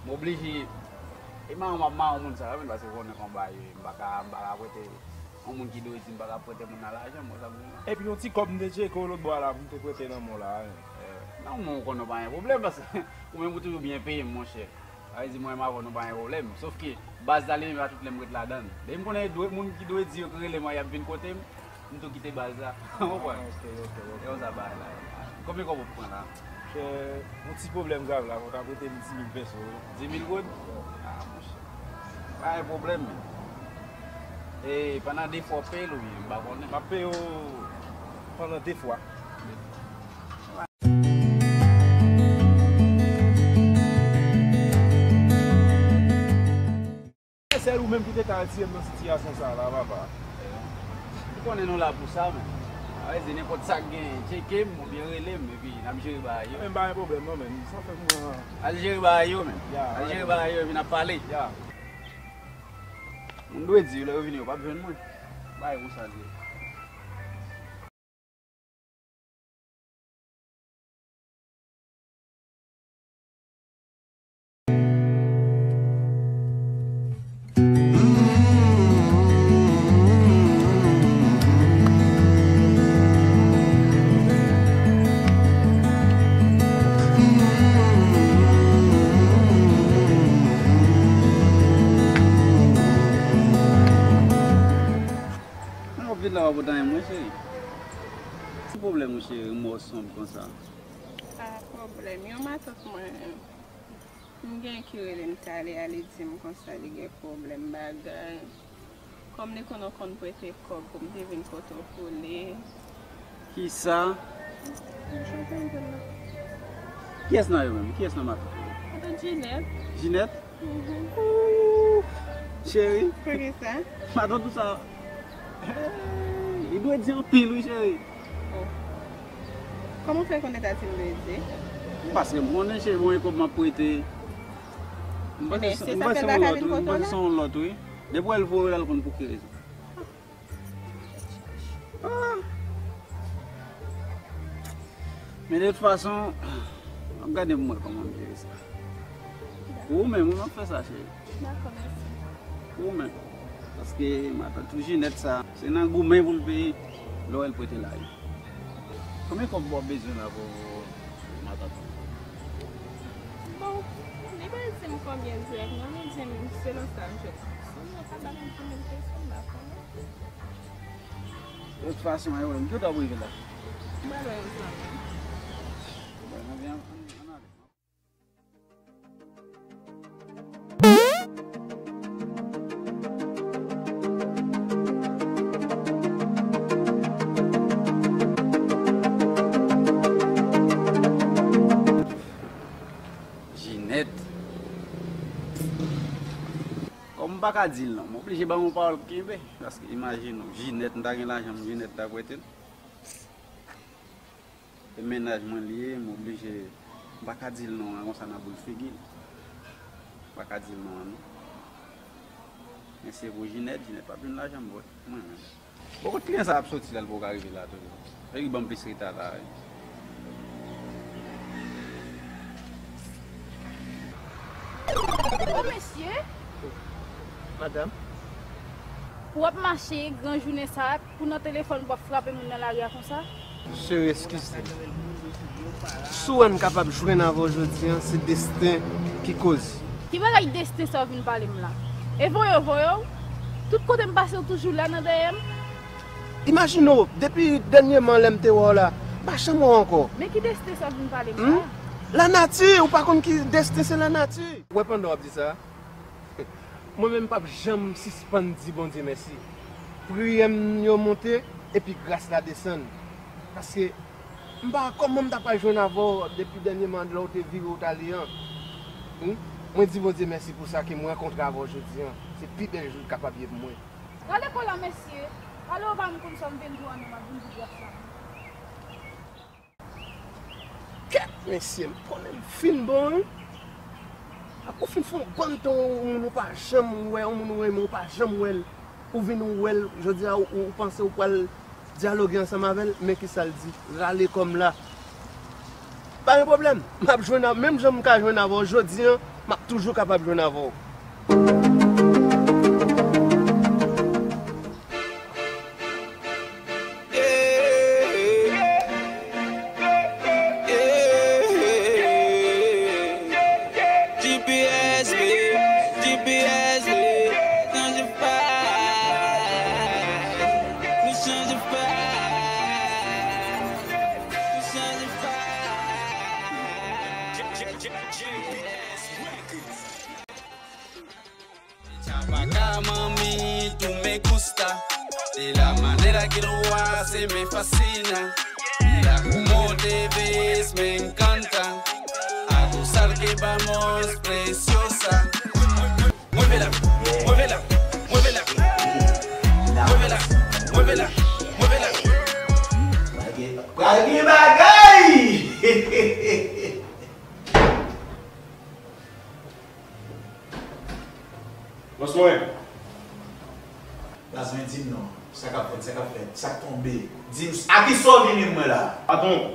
M oblije, e mawon m ap mawon moun sa yo, men, paske ou konnen kòman bagay yo ye, m pa ka, m pa ka prete yon moun ki dwe di, m pa ka prete moun nan lajan, mwen sa m di non. Epi yon ti kòb m te tcheke w lòt bò a la, m te prete nan men w la, men. Eh, nan men w konnen w pa gen pwoblèm, paske ou menm ou toujou byen peye m, monchè. Sa vle di mwen menm avè w nou pa gen pwoblèm. Sof ke baz la li menm a tout lè m ret ladan l. Depi m konnen dwe, moun ki dwe di yo k rele mwen y ap vin kote m, m tou kite baz la. Ou konprann? Ah, ok, ok, ok. E konsa bagay la ye. Konbyen kòb ou pran la? Yon ti pwoblèm grav la, mwen ta prete m dis mil peso, wi. Dis mil goud? Ah, monchè. Pa gen pwoblèm, men. E pandan de fwa w peye l oubyen, m pa konnen. M ap peye w pandan de fwa. Sèl ou menm ki te ka retire m nan sitiyasyon sa a la, papa. Ou konnen nou la pou sa, men. Sa vle di, nenpòt sa k genyen, tcheke m oubyen rele m, epi n ap jere bagay yo. Men m pa gen pwoblèm, non, men. Sa fè mwen. Al jere bagay yo, men. Ya, al jere bagay yo, epi n ap pale. Ya. Moun dwe di, lè yo vini, yo p ap jwenn mwen. Bagay konsa l ye. Mwen vin la w ap antanyen mwen, cheri. Ki pwoblèm ou, cheri, m wè w sonb konsa? Pa pwoblèm. Yon matant mwen, m gen ki rele m talè a, li di m konsa li gen pwoblèm bagay. Kòm li konn ou konn prete kòb pou m te vin kote w pou li. Kisa? M chante anpil la. Kiyès nan yo menm? Kiyès nan matant ou? Matant Jinèt. Jinèt? Mhm. Ooh, cheri. Poukisa? Matant ou sa. Hey, li dwe di anpil, wi, cheri. Oh. Kòman w fè konnen ta di m dwe di? Paske m konnen, cheri, bon, e kòb m ap prete. M panse se, m panse se yon lòt, wi. M panse se yon lòt, wi. Depi w wè l voye w la, l konn pou ki rezon. Ah. Men de tout fason, m ap gade pou m wè kòman m jere sa. Pou ou menm, wi, m ap fè sa, cheri. Dakò, mèsi. Pou ou menm. Paske matant ou Jinèt sa, se nan goumen pou l peye, lè w wè l prete lari. Konbyen kòb w ap bezwen la pou matant ou? Bon, li pa di m konbyen dirèk, non, li di m selon sa m jwenn. Si mwen pa ba m di mil peso, m pa konnen. De tout fason, e wè m, ki kote w ap rive la? M pral wè yon zanmi. Bon, ann ale. Jinèt. Kòm m pa ka di l non, m oblije ba yon pawòl kenbe. Paske imajine w, Jinèt, m ta gen lajan m, Jinèt ta prete l. E mennaj mwen li ye, m oblije, m pa ka di l non an konsa nan boul figi l. M pa ka di l non an non. Men se pou Jinèt, Jinèt p ap jwenn lajan m vre, mwen menm. Bon, kot kliyan sa ap soti la, l poko ka rive la toujou. Epi ban m plis reta la, wi. O mesye! Madanm. Pou w ap mache gran jounen sa a, pou nan telefòn pou w ap frape moun nan lari a konsa? Cheri, eskize m. Si w wè m kapab jwenn avè w jodi a, se desten ki koz. Ki bagay desten sa w vin pale m la? E voye w voye w? Tout kote m pase w toujou la nan dèyè m? Imajine w, depi dènyèman lè m te wè w la, m pa janm wè w ankò. Men ki desten sa w vin pale m la? Hmm? Lanati, ou pa konn ki desten, se lanati. Ou wè pandan w ap di sa, mwen menm m p ap janm sispann di Bondye mèsi. Priyè m yo monte, epi gras la desann. Paske m pa wè kòman m ta pral jwenn avè w depi dènyèman lè w te vire w t ale an. Hmm? Mwen di Bondye mèsi pou sa ke m rankontre avè w jodi an. Se pi bèl jou l kapab ye pou mwen. Gade kola mesye, ale w pa m konn sa m vin di w an non, m ap vin di gras la. Kèt mesye, m konnen m fin bon wi. Apre w fin fè yon bann tan yon moun ou pa janm wè, yon moun ou renmen ou pa janm wè l. Ou vin ou wè l, jodi a ou, ou panse ou pral dyaloge ansanm avè l, men kisa l di, rale kò m la. Pa gen pwoblèm, m ap jwenn avè w, menm jan m ka jwenn avè w jodi an, m ap toujou kapab jwenn avè w. G P S, baby, G P S, baby, chanje pa, nou chanje pa, nou chanje pa. Chapaka mami, tú me gusta. De la manera que lo hace me fascina. Mira cómo te ves, me encanta. A gozar que vamos, preciosa. Muévela, muévela, muévela. Muévela, muévela, muévela. Pral gen bagay! Bòs mwen. Baz mwen, di m non. Sa k ap fèt, sa k ap fèt, sa k tonbe. Di m, a kisa w vini mwen la? Patwon,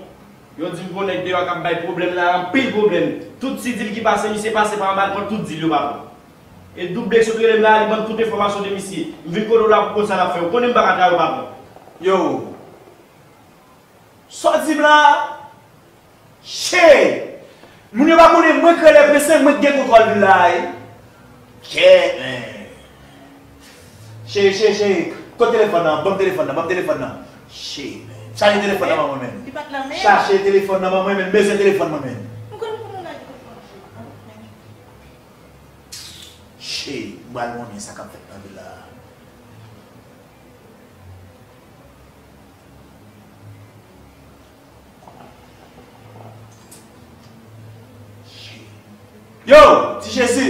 yo di m gon nèg deyò k ap bay pwoblèm la, anpil pwoblèm. Tout ti dil ki pase, misye pase pa anba, l pran tout dil yo, patwon. E Double X sot rele m la, li ban m tout enfòmasyon de misye. M vin kote w la pou konn sa n ap fè. Ou konnen m pa ka trayi w, patwon. Yo! Sa w di m la? Che! Moun yo pa konnen mwen k rele prensè, mwen k gen kontwòl vil la, wi. Che, men. Che, che, che. Kote telefòn nan? Ban m telefòn nan, ban m telefòn nan. Che, men. Chache telefòn nan ban mwen, men. Li pa t nan men. Chache telefòn nan ban mwen, men. M bezwen telefòn mwen, men. M konnen m konnen w la gen telefòn, che. Che, m pral konnen sa k ap fèt nan vil la. Yo, Ti Jezi!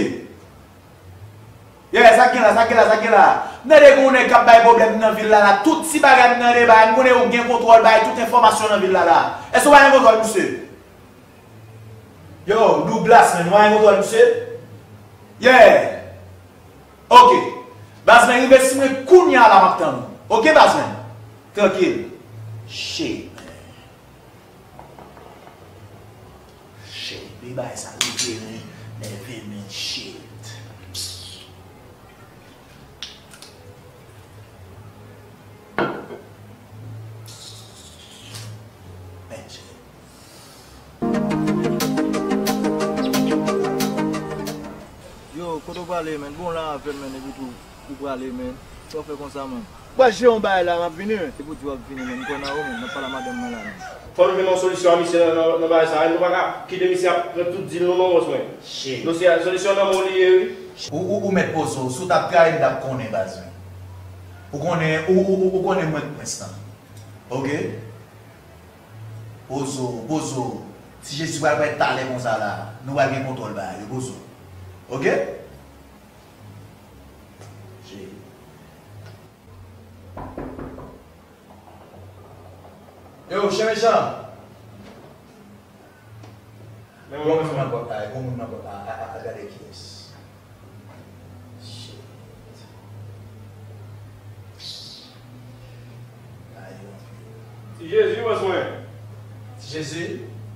Yeah, sa k gen la, sa k gen la, sa k gen la? M tande gen yon nèg k ap bay pwoblèm nan vil la, la. Tout ti bagay m tande bagay, m konnen ou gen kontwòl bay tout enfòmasyon nan vil la, la. Èske w pa gen kontwòl, misye? Yo, Douglas, men, ou pa gen kontwòl, misye? Yeah! Ok. Baz mwen, rive sou mwen kounye a la, m ap tann ou. Ok, baz mwen? Trankil. Shit, man. Shit, li bay sa rive, men, nève, men, shit. Men, shit. Yo, kote w prale, menn? Bon, la avè m, menn, epi tou, ou prale, menn. Sa w fè konsa, menn? Pral jere yon bagay la, m ap vini, menn. Se pou di w ap vini, menn. M kwè nan ou, menn. M ap pale a madanm mwen la, menn. Fò nou jwenn yon solisyon a misye nan, nan, nan bagay sa a. Nou pa ka kite misye ap pran tout dil nou, non, bòs mwen. Shit. Dosye a, solisyon nan men w li ye, wi. Ou, ou, ou mèt poze w. Si w t ap trayi m, m t ap konnen, baz mwen. Ou konnen, ou, ou, ou, ou konnen mwen k prens lan. Ok? Poze w, poze w. Ti Jezi pral parèt talè konsa la, nou pral gen kontwòl bagay yo, poze w. Ok? Yo, chen mechan! Men gon moun nan pòt la, gon moun nan pòt la, a, a, a, gade kiyès. Shit. Ay, yo. Ti Jezi, bòs mwen. Ti Jezi?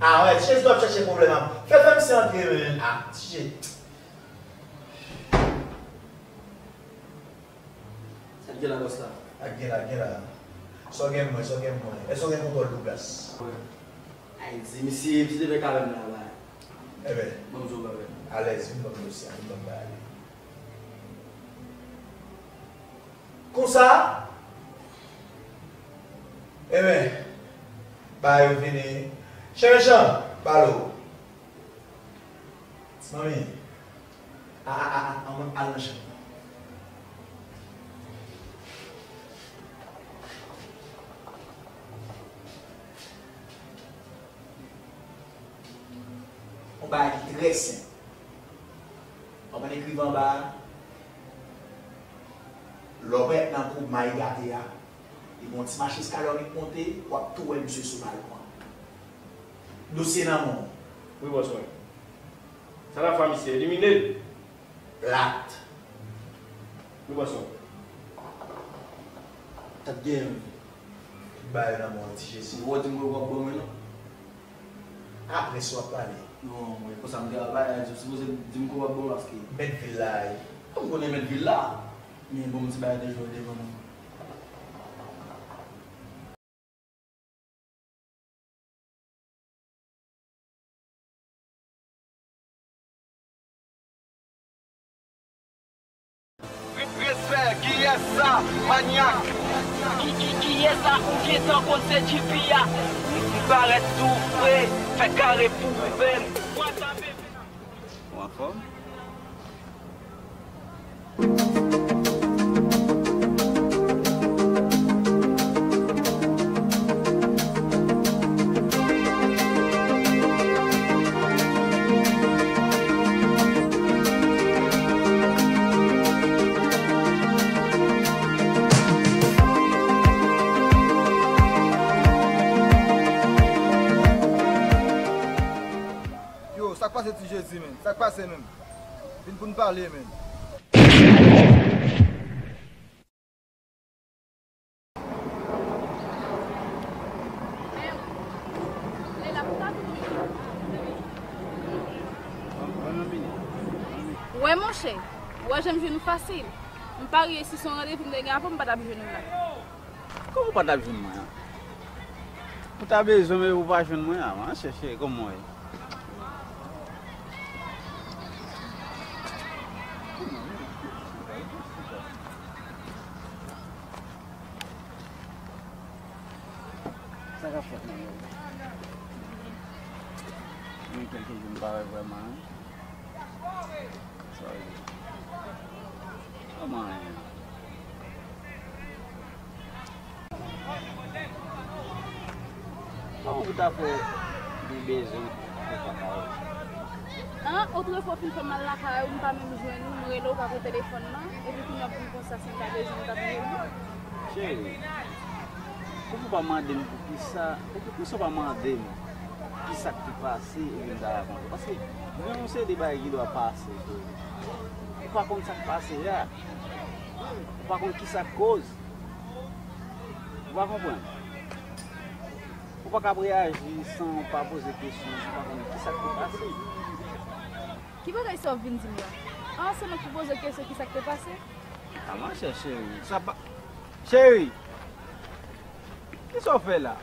Ah, wè, Ti Jezi t ap chèche pwoblèm ap. Fè, fè misye antre, men. Ah, Ti Jezi. Sa k gen la, bòs la? Sa k gen la, gen la. Sa w gen mwen, sa w gen mwen. Èske w gen kontwòl Douglas? Wi. Ay, di misye, misye te fè kare m la, bay. Enben. Ban m di w, baba. Alèz, vin ban m dosye a, vin ban m bagay li. Konsa? Enben, bagay yo fini. Chen mechan, pale w. Manmi, a, a, a, a, ann al nan chanm nan. Yon bagay ki trè senp. W ap ann ekri anba a. Lè w parèt nan kou may gate a, li gen yon ti macheskalè w vin monte, w ap tou wè misye sou balkon an. Dosye nan men w. Wi, bòs mwen. Sa n ap fè a misye? Elimine l. Plat. Wi, bòs mwen. Sa k genyen menm? Ba yo nan men w, Ti Jezi. Ou di m w ap ban mwen, non? Apre sa w ap pale. Non, mwen konsa m te al pale a, ou sipoze di m w ap ban mwen paske. Mèt vil la, wi. Kòm m konnen mèt vil la. Men bon, m ti bagay de jwe devan nou. Respè, kiyès sa, manyak? Ki, ki, kiyès sa ou gentan konn se G P a? M, m parèt tou fre, fè kare pou ou menm. What's up, Fòm. Yo, sa k pase Ti Jezi, menn? Sa k pase, menn? Vin pou n pale, menn. Wè, monchè, wè, jan m jwenn ou fasil. M parye si se yon randevou m te gen avè w, m pa t ap jwenn ou la. Kòman w pa t ap jwenn mwen an? Ou ta bezwen m epi w pa jwenn mwen an, man. Chèche, kòman w ye? Sa k ap fèt nan men w? Gen kèlke jou m pa wè vrèman, wi. Sa w ye? Kòman w ye? Kòman pou ta fè gen bezwen pou pa ka wè? An, otrefwa w fin fè m al lakay ou, m pa menm jwenn ou, m rele w pa pran telefòn nan, epi kounye a w vin konsa si m ta bezwen w, m t ap jwenn ou. Cheri, ou pou pa mande m poukisa, ou pou, poukisa w pa mande m kisa k te pase epi m ta rakonte w. Paske gen yon seri de bagay ki dwe pase, cheri. Ou pa konn sa k pase a. Ou pa konn kisa k koz. Ou pa konprann. Ou pa ka ap reyaji san w pa poze kesyon, san w pa konnen kisa k te pase. Ki bagay sa w vin di m la? An, se mwen ki poze w kesyon kisa k te pase? A, monchè, cheri, sa pa, cheri! Kisa w fè la?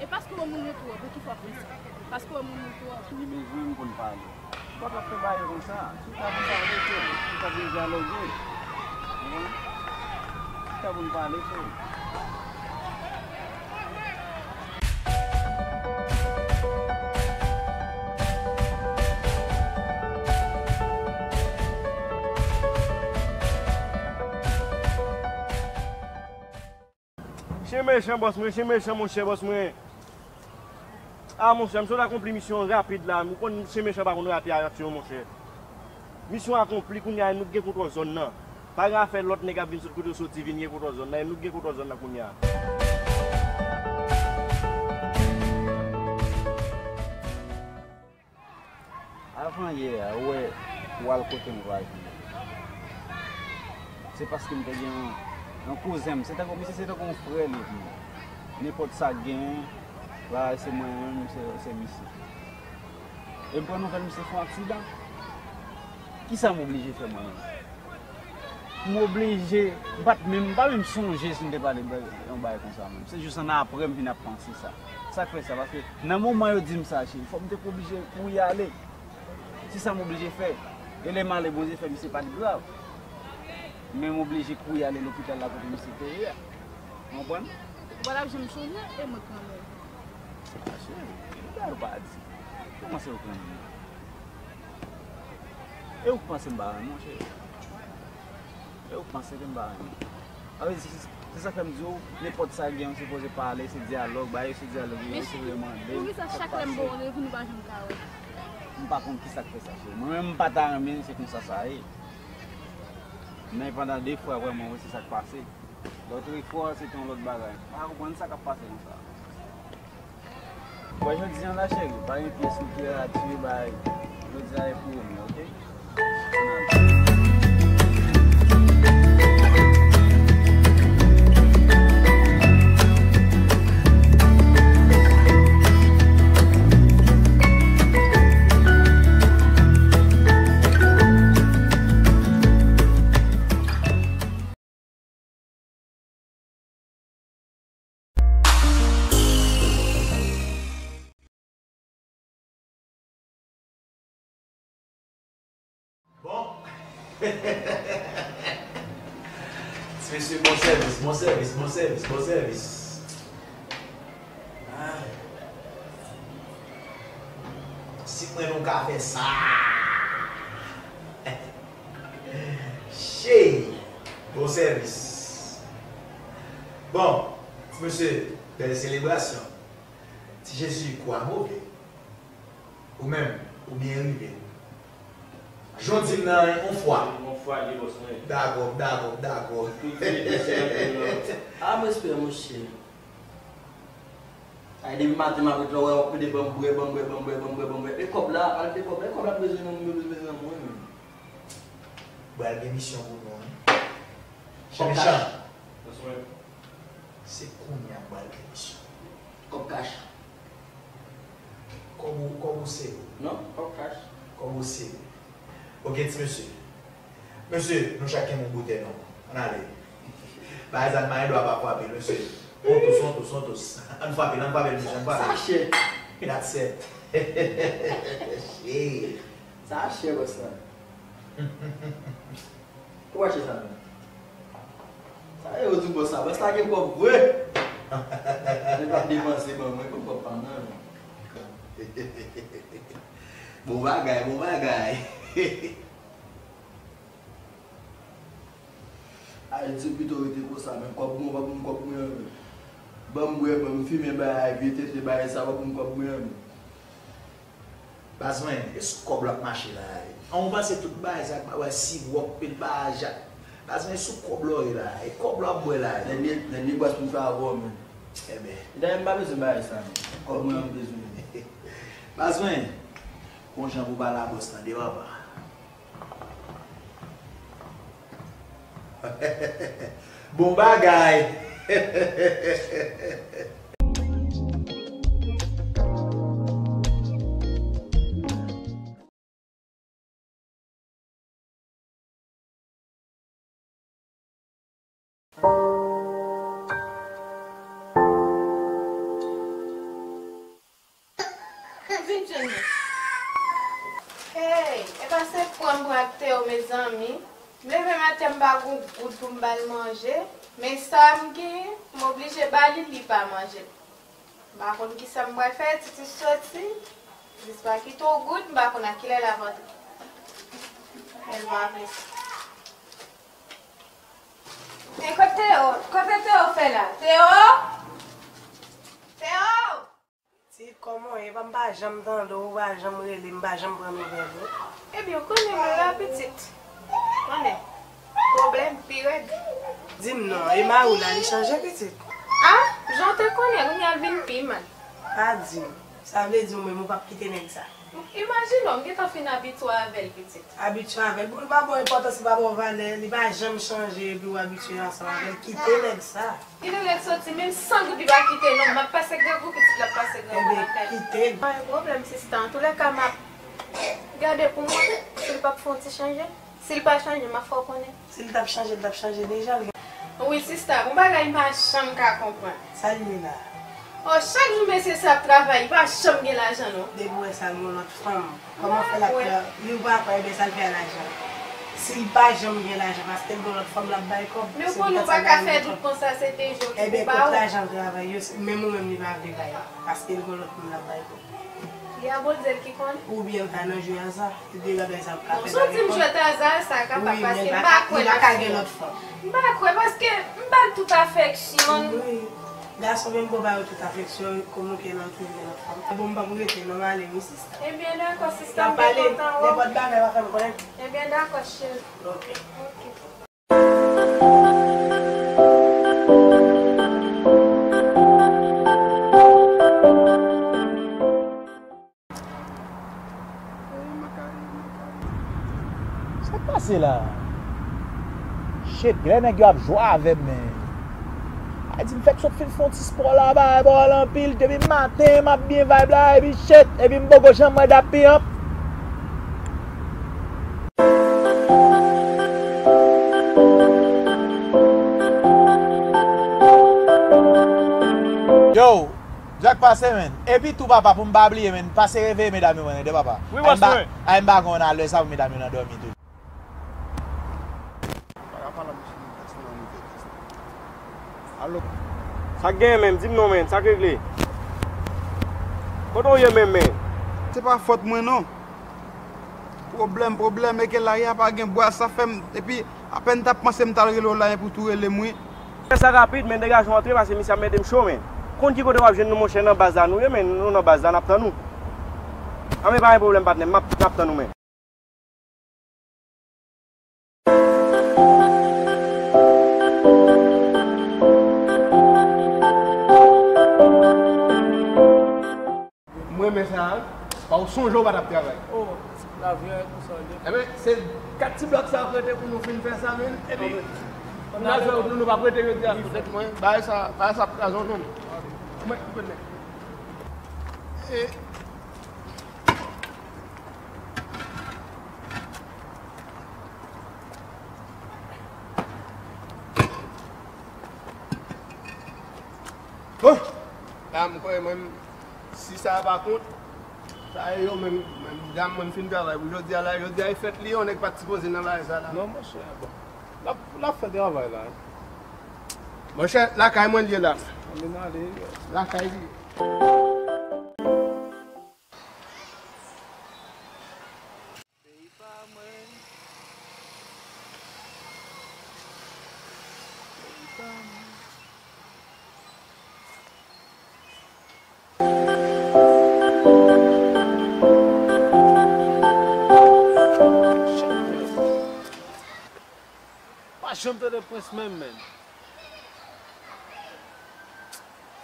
E paske w wè moun yo twòp, e ki fè w ap fè sa? Paske w wè moun yo twòp. Li bezwen m pou n pale. Ou pa ka fè bagay konsa. Si w ta vin pale, cheri, si w ta vin dyaloge. Ou konprann? Si w ta vin pale, cheri. Chen mechan, bòs mwen, chen mechan, monchè, bòs mwen. A, monchè, m sot akonpli misyon rapid la. Ou konn chen mechan pa konn rate aksyon, monchè. Misyon akonpli, kounye a, nou gen kontwòl zòn nan. Pa gen afè lòt nèg ap vin sot kote yo soti vin gen kontwòl zòn nan. Nou gen kontwòl zòn nan kounye a. Avan yè a, ou wè, ou al kote m vwazen. Se paske m te gen yon, yon kouzen m. Se tankou, misye se tankou yon frè li pou mwen. Nenpòt sa k genyen, la, se mwen menm, se, se misye. E m pran nouvèl misye fè yon aksidan. Kisa m oblije fè mwen menm? M oblije, m pa t menm, m pa menm sonje si m te pale yon bagay konsa menm. Se jis annapre m vin ap panse sa. Sa k fè sa? Paske nan moman yo di m sa, cheri, fò m te oblije kouri ale. Se sa m oblije fè. E lè m ale, Bondye fè misye pa t grav. Men m oblije kouri ale lopital la kote misye te ye a. Ou konprann? Ou pa t ap janm sonje, e mwen kanmenm. A, cheri, bagay ou pa di. Kòman se ou kanmenm? E ou k panse m pa renmen w, cheri? E ou k panse ke m pa renmen w? A, se, se, se sa k fè m di w, nenpòt sa gen, ou sipoze pale, se dyalòg, bagay yo se dyalòg, yo sipoze mande. Men poukisa chak lè m ba w randevou, nou pa janm ka wè? M pa konn kisa k fè sa, cheri. Mwen menm, m pa ta renmen, se konsa sa ye. Men pandan de fwa, vrèman, wi, se sa k pase. Lòt fwa, se te yon lòt bagay. M pa konprann sa k ap pase konsa. Bon, jodi a la, cheri, pa gen pyès literati, bay. Jodi a e pou ou, oke? Bon, Ti mesye, bon sèvis, bon sèvis, bon sèvis, bon sèvis. Ah. Si mwen nou ka fè sa. Cheri, bon sèvis. Bon, ti mesye, bèl selebrasyon. Ti Jezi, kou a move. Ou menm, ou byen rive. Jan w di m nan, yon fwa. Yon fwa, li bòs mwen. Dakò, dakò, dakò. Tout vye dosye a, a, m respè, monchè. Ay, depi maten, m ap ret la, w ap pede ban m bwè, ban m bwè, ban m bwè, ban m bwè, ban m bwè. E kòb la, al de kòb la, e kòb la bezwen nan mwen, bezwen nan mwen, menm. Bral gen misyon pou nou, wi. Kòb kach. Bòs mwen. Se kounye a m pral gen misyon. Kòb kach. Kòb ou, kòb ou se ou. Non, kòb kach. Kòb ou se ou. Ok, ti mesye. Mesye, nou chak gen yon boutèy non. Ann ale. Bagay sa, n pa gen dwa pa frape l, mesye. On tous, on tous, on tous. Ann frape l, ann frape l, mesye, ann frape l. Sa chè. That's it. Shit. Sa chè, bòs la. Ou pa chè sa menm. Sa yo di bòs la, bòs la gen kòb vre. Li pa depanse ban mwen, kòb pa nan. Bon bagay, bon bagay. Ayiti pito rete konsa, men kòb mwen, pa pou m kòb mwen, men. Ban m bwè, ban m fimen, bay vye tete, bay sa, pa pou m kòb mwen, men. Baz mwen, e sou kòb l ap mache la, e. An, ou panse tout bagay sa, wè, sirop, pil bagay, baz mwen, e sou kòb la w ye la, e kòb la w ap bwè la, e. Dènye, dènye bwès pou m fè avè w, men. Ebyen. Dayè, m pa bezwen bagay sa, men. Kòb mwen, m bezwen. Baz mwen, gon jan pou pale a bòs, tande, papa. Bon bagay! Vin, Jenny. Hey, e pa se pran m pran ak Teo, mezanmi. M leve maten, m pa gon goud pou m ba l manje. Men sa m genyen, m oblije ba li, li pa manje. M pa konn kisa m pral fè, Titi soti. Jis pa kite w goud, m pa konn a kilè l ap antre. Men l pa vle sa. E kote Teo? Kote Teo fè la? Teo? Teo! Ti, kòman w ye? Epa m pa janm tande w, ou pa janm rele m, m pa janm pran nouvèl ou. Ebyen, ou konnen mwen la, pitit. Konnen. Pwoblèm pi rèd. Di m non, e mari w la, li chanje, pitit? A, jan w te konnen, kounye a l vin pi mal. Pa di m. Sa vle di ou menm ou p ap kite nèg sa? Imajine w, m gentan fin abitye avè l, pitit. Abitye avè l? Pou l pa ba w enpòtans, li pa ba w valè, li pa janm chanje, epi w abitye ansanm avè l, kite nèg sa. Kite nèg soti, menm san goud li pa kite non, m ap pase grangou, pitit la ap pase grangou nan kay. Ebyen, kite l. Pa gen pwoblèm, sista. Antoulèka, m ap gade pou m wè si l p ap fè yon ti chanje. Si l pa chanje, m ap fè w konnen. Si l t ap chanje, l t ap chanje deja, l gen. Wi, sista, gon bagay m pa janm ka konprann. Sa l ye la? O, chak jou mesye sa ap travay, li pa janm gen lajan, non. Depi w wè sa, l gen lòt fanm. Kòman fè l ap fè? Li ou pa kwè, ebyen sa l fè a lajan? Si l pa janm gen lajan, paske l gen lòt fanm l ap bay kòb. Men ou konnen ou pa ka fè dout konsa, se te jodi pou ba ou. Ebyen, kot lajan travay yo, menm ou menm li pa vle bay, paske l gen lòt moun l ap bay kòb. Li a Bondye l ki konnen. Oubyen l ka nan jwe aza, li te gade sa ap ka fè. Bon, si w di m jwèt aza, sa kapab, paske m pa kwè nan sa. M pa kwè, paske m ba l tout afeksyon l. Wi. Gason menm bon ba yo tout afeksyon, kòman ke nan twouve lòt fanm. Bon, m p ap rete non, m ale wi, sista. Ebyen, dakò, sista, m byen kontan wè w. N ap pale, nenpòt bagay w ap fè m konnen. Ebyen, dakò, cheri. Ok. Ok. Sa k pase la? Shit, genlè nèg yo ap jwe avè m, men. A di m fèk sot fin fè yon ti spò la, bagay pa wòl anpil, depi maten m ap byen vibe la, epi shit, epi m poko janm wè dap pi anp. Yo, Jack pase, men. Epi tou, papa, pou m pa bliye, men, pase reveye medam yo, men, de papa. Wi, bòs mwen. Ay, m pa konn alè sa pou medam yo nan dòmi tou. Alo. Sa k genyen menm? Di m non, menn. Sa k regle? Kote w ye menm, menn? Se pa fòt mwen, non. Pwoblèm, pwoblèm, e ke lari a pa gen bwa, sa fè m, epi apèn m t ap panse m t al rele w la, epi w tou rele m, wi. Fè sa rapid, menn, degaje w antre, paske misye ap mete m cho, menn. Konn ki kote w ap jwenn nou, monchè, nan baz la nou ye, menn, nou nan baz la, n ap tann ou. Anben, pa gen pwoblèm, patnè m, m ap, n ap tann ou, menn. M renmen sa a, wi. Pa w sonje w pa t ap travay. Oh, lavi a e konsa l ye. Enben, se kat ti blòk sa yo k rete pou nou fin fè sa, menn. Epi, n al fè wout nou, nou p ap rete jodi a. Tèt mwen, bagay sa, bagay sa ap kraze yon jan. Mwen, mwen, mwen. E, Oh! La, m kwè menm, si sa pa kont, sa e yo menm, menm dam mwen fin travay pou jodi a la, jodi a e fèt li, yon nèg pa t sipoze nan bagay sa la. Non, monchè, bon. L ap, l ap fè travay la. Monchè, lakay mwen l ye la. Anben n ale. Lakay li ye. Peyi pa mwen. Peyi pa mwen. Pa janm tande Prince menm, menn.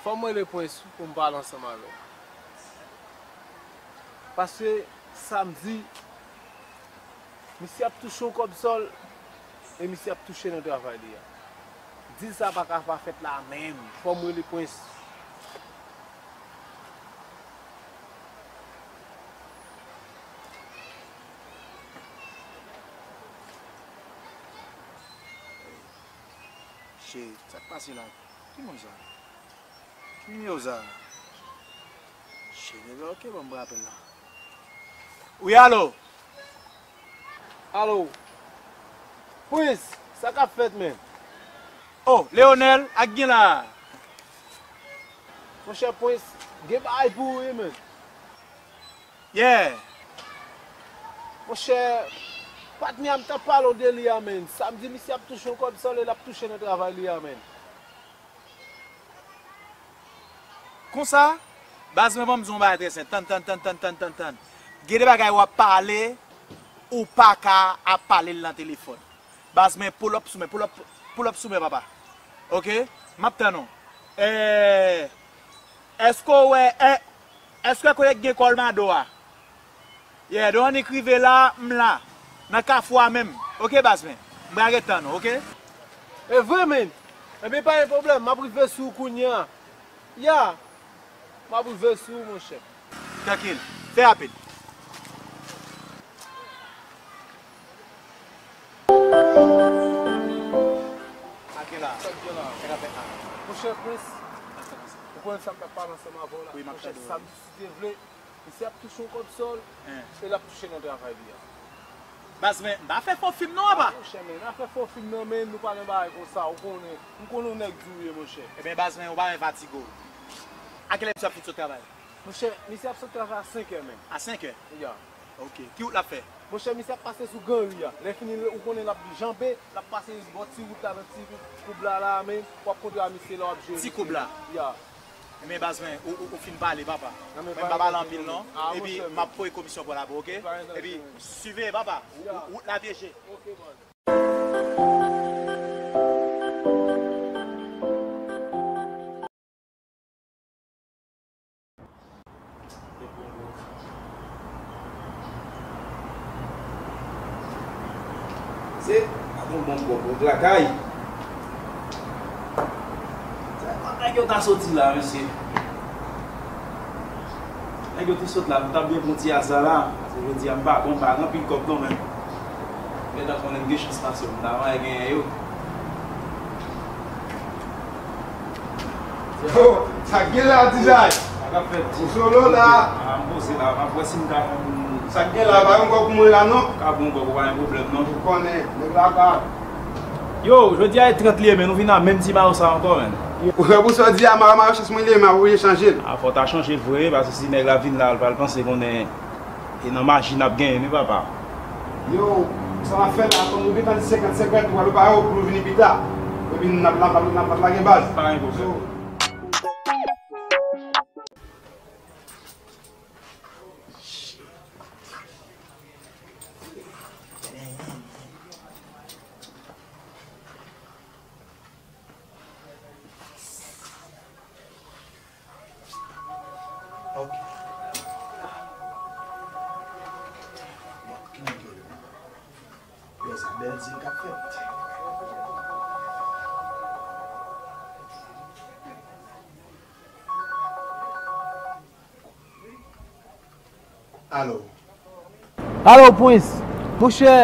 Fò m rele Prince pou m pale ansanm avè l. Paske samdi, misye ap touche yon kòb sòl e misye ap touche nan travay li a. Dil sa pa ka pa fèt la menm. Fò m rele Prince. Shit, sa k pase la? Ki moun sa? Ki nimewo sa? Shit, ebyen, ok, ban m rapèl la. Wi, alo? Alo? Prince, sa k ap fèt, menn? Oh, Leonel, ak gen la? Monchè Prince, gen bagay pou ou wi, menn. Yeah. Monchè, patnè a m t ap pale w de li a, menn. Samdi, misye ap touche yon kòb sòl e l ap touche nan travay li a, menn. Konsa, baz mwen, ban m di w yon bagay trè senp. Tann, tann, tann, tann, tann, tann, tann. Gen de bagay w ap pale, ou pa ka ap pale l nan telefòn. Baz mwen, pull up sou mwen, pull up, pull up sou mwen, papa. Ok? M ap tann ou. Eh, èske w wè, eh, èske w wè kote k gen Colmado a? Yeah, Don Annik rive la, m la. Nan kafou a menm. Ok, baz mwen. M pral ret tann ou, ok? E vre, menn. Ebyen, pa gen pwoblèm. M ap rive sou ou kounye a. Ya. M ap rive sou ou, monchè. Trankil. Fè rapid. Sa k gen la? Sa k gen la? Sa k ap fèt la? Monchè Prince, ou konnen sa m t ap pale ansanm avè w la. Wi, m ap tande w. Monchè, samdi, si Dye vle, misye ap touche yon kòb sòl e l ap touche nan travay li a. Baz, men, m pa fè fo fim non, apa. Monchè, men, n a fè fo fim nan, men nou pa nan bagay konsa, ou konnen. M konnen yon nèg di w ye, monchè. Ebyen, baz, men, ou pa men fatige w. A kilè misye ap fin sot travay? Monchè, misye ap sot travay a senk è, men. A senk è? Ya. Ok. Ki wout l ap fè? Monchè, misye ap pase sou Granri a. Lè fini, ou konnen l ap janbe, l ap pase bò ti wout la nan ti koub la, la, men, w ap kontre a misye la, w ap jere misye. Ti koub la? Ya. Men baz mwen, ou, ou, ou fin pale, papa. Mwen pa pale anpil non. Epi m ap voye komisyon pou la pou, ok? Epi siveye, papa. Ou, ou, wout la vyeje. Se, pa t yon bon gwòg lakay. Sa, nèg yo ta soti la, mesye. Nèg yo te sot la, nou t ap byen pran ti aza la. Paske jodi a m pa bon, m pa gen anpil kòb non, men. Gentan konnen m gen chans pase w, m ta renmen genyen yo. Oh, sa k gen la, Dizay? Sa k ap fèt? Ou solo la? A, m poze la, m ap wè si m ka fè pou nou. Sa k gen la, pa yon kòb pou mwen la, non? Ka bon kòb, pa gen pwoblèm, non. Ou konnen, nèg la ka. Yo, jodi a e trant li ye, men nou vin a menm ti mayo sa ankò, menn. Wè, pou sa w di a, mayo, mayo chans mwen li ye, men ap oblije chanje l. A, fò w ta chanje vre, paske si nèg la vin la, l pral panse konnen e nan maji n ap genyen, wi, papa. Yo, sa n ap fè la, kòm nou gentan di senkant senkant, nou pral prepare w pou nou vini pita. Epi n ap, n ap, n ap, n ap lage baz. Pa gen pwoblèm. So, Ok. Bon, ki nèg yo ye? Yo, sa bèl dil k ap fèt. Alo. Alo, Prince. Monchè,